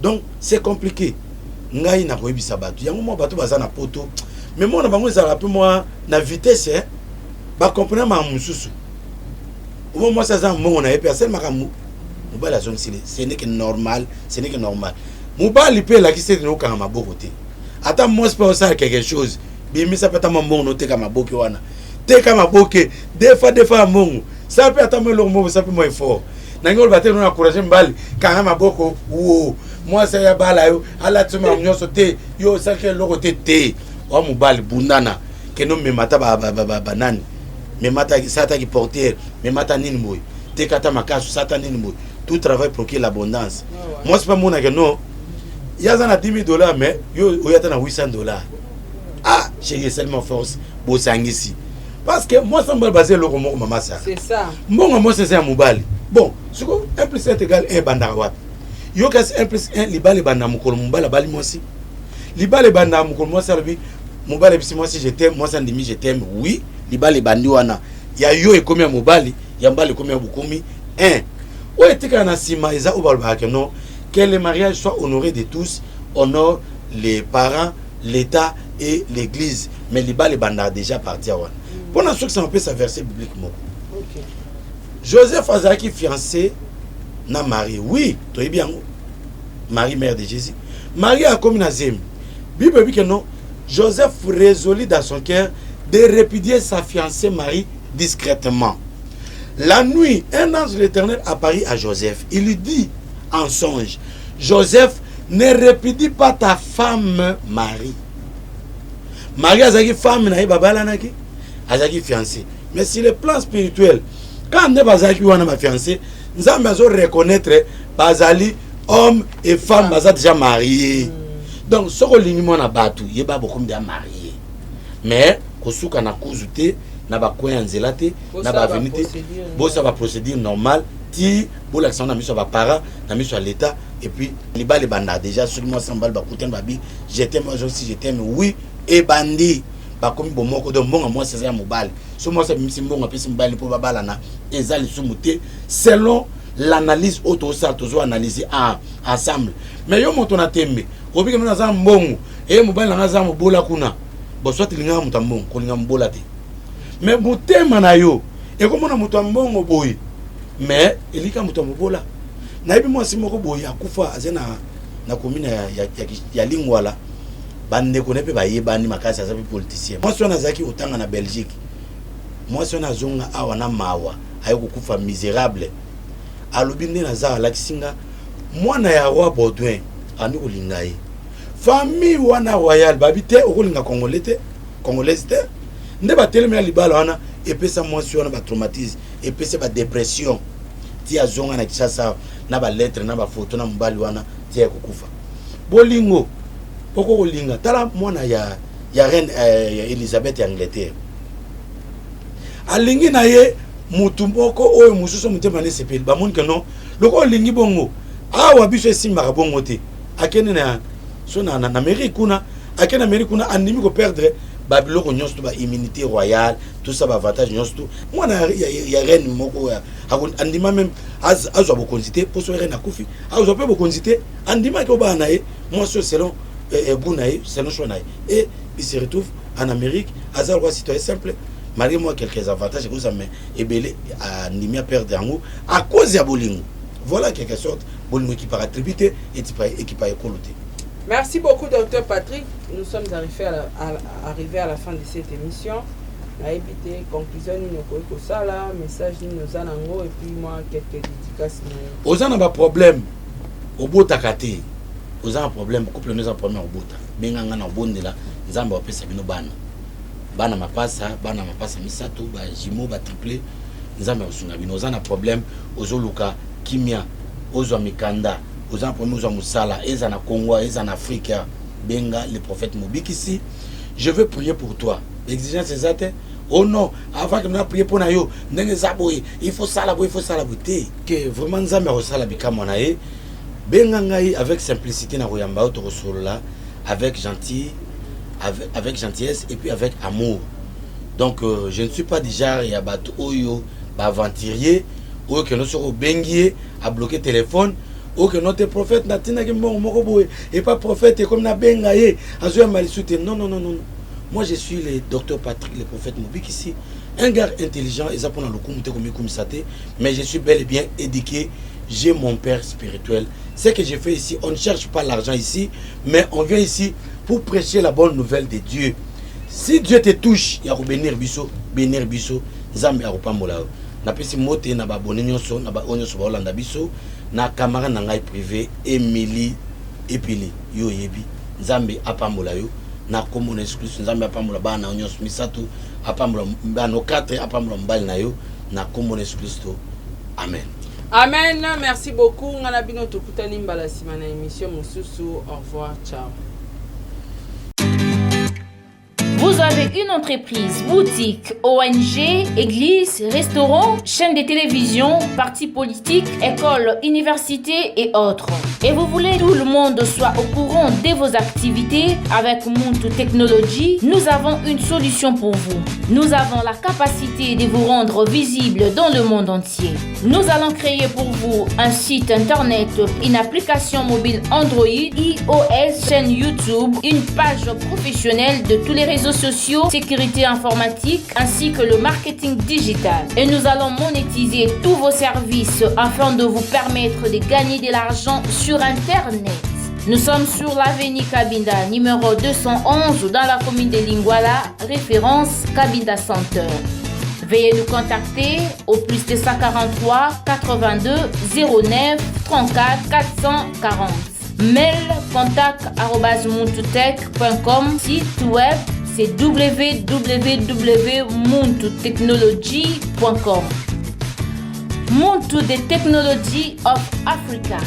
Donc c'est compliqué. Ngai nakoyebisa bato yango, mwa bato baza na poto, mais mona bango ezalaka mpe mwa na vitesse, eh? Bacomprendre makambo mosusu. Omo mwasi aza mbongo na ye mpe asali makambo, mobali azongisile, ce n'est que normal, ce n'est que normal. Mobali mpe elakisi ete nokanga maboko te. Ata mwasi mpe osala quelque chose, bimisa mpe ata mwa mbongo, noteka maboke wana, teka maboke, defa defa ya mbongo, sala mpe ata mwa eloko moko, sala mpe mwa effort. Nangi oloba te no encourage mobali kanga maboko wo mwasi aya bala yo, alati makambo nyonso te, yo osalaki eloko te. Te, wa mobali bundana, kende omema ata banani, mema ata sala ataki portière, mema ata nini boye, teka ata makasu, sala ata nini boye. Tout travail procure l'abondance. Mwasi mpe amonake no ye aza na 10 000 $, mais yo oyo ata na 800 $. Ah chéri, esalima force, bosangisi, parce que mwasi na mobali baza eloko moko, mama Sara. C'est ça. Mbongo mwasi eza ya mobali. Bon, siko 1 plus 1 égale 1 ebandaka wapi? Yo kasi 1 plus 1, libala ebanda mokolo mobali abali mwasi. Libala ebandaka mokolo mwasi alobi, mobali ayebisi mwasi "je t'aime", mwasi andimi "je t'aime", oui, libala ebandi wana. Ya yo ekomi ya mobali, ya mobali ekomi ya bokomi 1. Oyo etikala na nsima eza oyo balobaka ke non, que le mariage soit honoré de tous, honore les parents, l'État et l'Église. Mais libala ebandaka déjà partir wana. Mpona soki sa mapesa verset biblique moko. Joseph azalaki fiancé na Marie, oui, toyebi yango, Marie, mère de Jésus. Marie akomi na zemi. Bible ebi ke non, Joseph résolut dans son cœur de répudier sa fiancée Marie discrètement. La nuit, un ange de l'Éternel apparut à Joseph. Il lui dit en songe: "Joseph, ne répudie pas ta femme Marie." Marie azalaki femme na ye, babalanaki, azalaki fiancé. Mais sur le plan spirituel, quand nde bazalaki wana bafiancé, Nzambe azo reconnaître bazali homme et femme, baza déjà marié. Donc soki olingi mwana bato, yeba bokomi déjà marié, mais kosuka na kuzu te, na bacoin ya nzela te, na baavenue te. Bosala baprocédure normale ti bolakisa ngo na miso ya baparent, na miso ya l'État. Et puis libala ebandaka déjà soki mwasi na mobali bakutani, babi "je t'aime", si "je t'aime", oui, ebandi, bakomi bomoko. Donc mbongo mwasi eza ya mobali. So mwasi abimisi mbongo, apesi mobali mpo babalana, eza lisumu te selon l'analyse oyo tozosala, tozoanalyse ensemble. Mais yo moto na tembe, obiki mino aza mbongo eye, mobali nanga aza mobola kuna. Bon, soit lingaka moto ya mbongo, kolinga mobola te, mais motema na yo ekomona moto ya mbongo boye, mais elika moto ya mobola. Nayebi mwasi moko boye akufa, aza na commune ya Lingwala. Bandeko na ye mpe bayebani makasi, aza mpe politicien. Mwasi wana azalaki kotanga na Belgique. Mwasi wana azonga awa na mawa, aye kokufa misérable. Alobi nde naza, alakisi nga mwana ya roi Baudouin, andi kolinga ye. Famille wana royale babi te, okolinga Congolais te, Congolaise te. Nde batelemi ya libala wana, epesa mwasi wana batraumatisme, epesa badépression, ti azonga na Kinshasa na balettre na bafoto na mobali wana, ti ya kokufa. Bolingo oko kolinga, tala mwana ya reine ya Elizabeth ya Angleterre, alingi na ye mutu moko oyo mosusu, motema na esepeli. Bamoni ke non, loko olingi bongo awa, biso esimbaka bongo te. Akende na so na Amérique kuna, akende na Amérique kuna, andimi koperdre babiloko nyonso to baimmunité royale, tout ça, baavantage nyonso to mwana ya reine moko andima même azwa bokonzi te, mpo so reine akufi, azwa mpe bokonzi te. Andimaki obala na ye mwasi oyo selon goût na ye, selon choix na ye, et il se retrouve en Amérique, aza lokola citoyen simple, malgré moi quelques avantages ekozala, mais ebele andimi aperdre yango à cause ya bolingo. Voilà, quelque sorte bolingo ekipaka tribu te, ekipa ekolo te. Merci beaucoup, docteur Patrick. Nous sommes arrivés à la fin de cette émission. Nayebi te conclusion nini okoki kosala, message nini oza nango, et puis moi quelques dédicaces na yo. Oza na baproblème, obotaka te, oza na problème, couple no eza problème ya kobota, benga nga na obondela, Nzambe apesa bino bana, bana mapasa, bana mapasa misato, bajumeaux, batriplé, Nzambe akosunga bino. Oza na problème, ozoluka kimia, ozwa mikanda, oza na problème, ozwa mosala, eza na Congo, eza na Afrique, benga le prophète Mobikisi. Je veux prier pour toi. Exigence eza te. Oh non, avant que na prier mpo na yo, ndenge eza boye, il faut sala boye, il faut sala boye te. Ke vraiment Nzambe akosala bikamwa na ye. Benga ngai avec simplicité, na koyamba yo, tokosolola avec gentillesse et puis avec amour. Donc je ne suis pas du genre ya bato oyo baaventurier, oyo kendo soki obengi ye abloqué téléphone. Oke no te, prophète, natindaki mbongo moko boye epa prophète, ekomi nabenga ye, azoyamba lisu te. Non, non, non, non. Moi, je suis le docteur Patrick, le prophète Mobikisi, un gars intelligent. Eza mpona lokumu te, komikumisa te, mais je suis bel et bien éduqué. J'ai mon père spirituel. Ce que je fais ici, on ne cherche pas l'argent ici, mais on vient ici pour prêcher la bonne nouvelle de Dieu. Si Dieu te touche ya kobénir biso, bénir biso, Nzambe akopambola yo. Napesi mbote na babone nyonso, na baoyo nyonso baolanda biso, na camarade na ngai privé Emily Epili, yo oyebi. Nzambe apambola yo na nkombo na Yesu Kristu. Nzambe apambola bana na yo nyonso misato, apambola bana 4, apambola mobali na yo na nkombo na Yesu Kristo. Amen. Amen, merci beaucoup. Nga na bino tokutani mbala nsima na émission mosusu. Au revoir, ciao. Vous avez une entreprise, boutique, ONG, église, restaurant, chaîne de télévision, parti politique, école, université et autres. Et vous voulez que tout le monde soit au courant de vos activités? Avec Muntu Technology, nous avons une solution pour vous. Nous avons la capacité de vous rendre visible dans le monde entier. Nous allons créer pour vous un site internet, une application mobile Android, iOS, chaîne YouTube, une page professionnelle de tous les réseaux sociaux, sécurité informatique ainsi que le marketing digital. Et nous allons monétiser tous vos services afin de vous permettre de gagner de l'argent sur Internet. Nous sommes sur l'avenue Kabinda, numéro 211, dans la commune de Lingwala, référence Kabinda Center. Veuillez nous contacter au plus 243 82 09 34 440. Mail contact@muntutech.com. Site web, c'est www.muntutechnology.com. Muntu, the technology of Africa.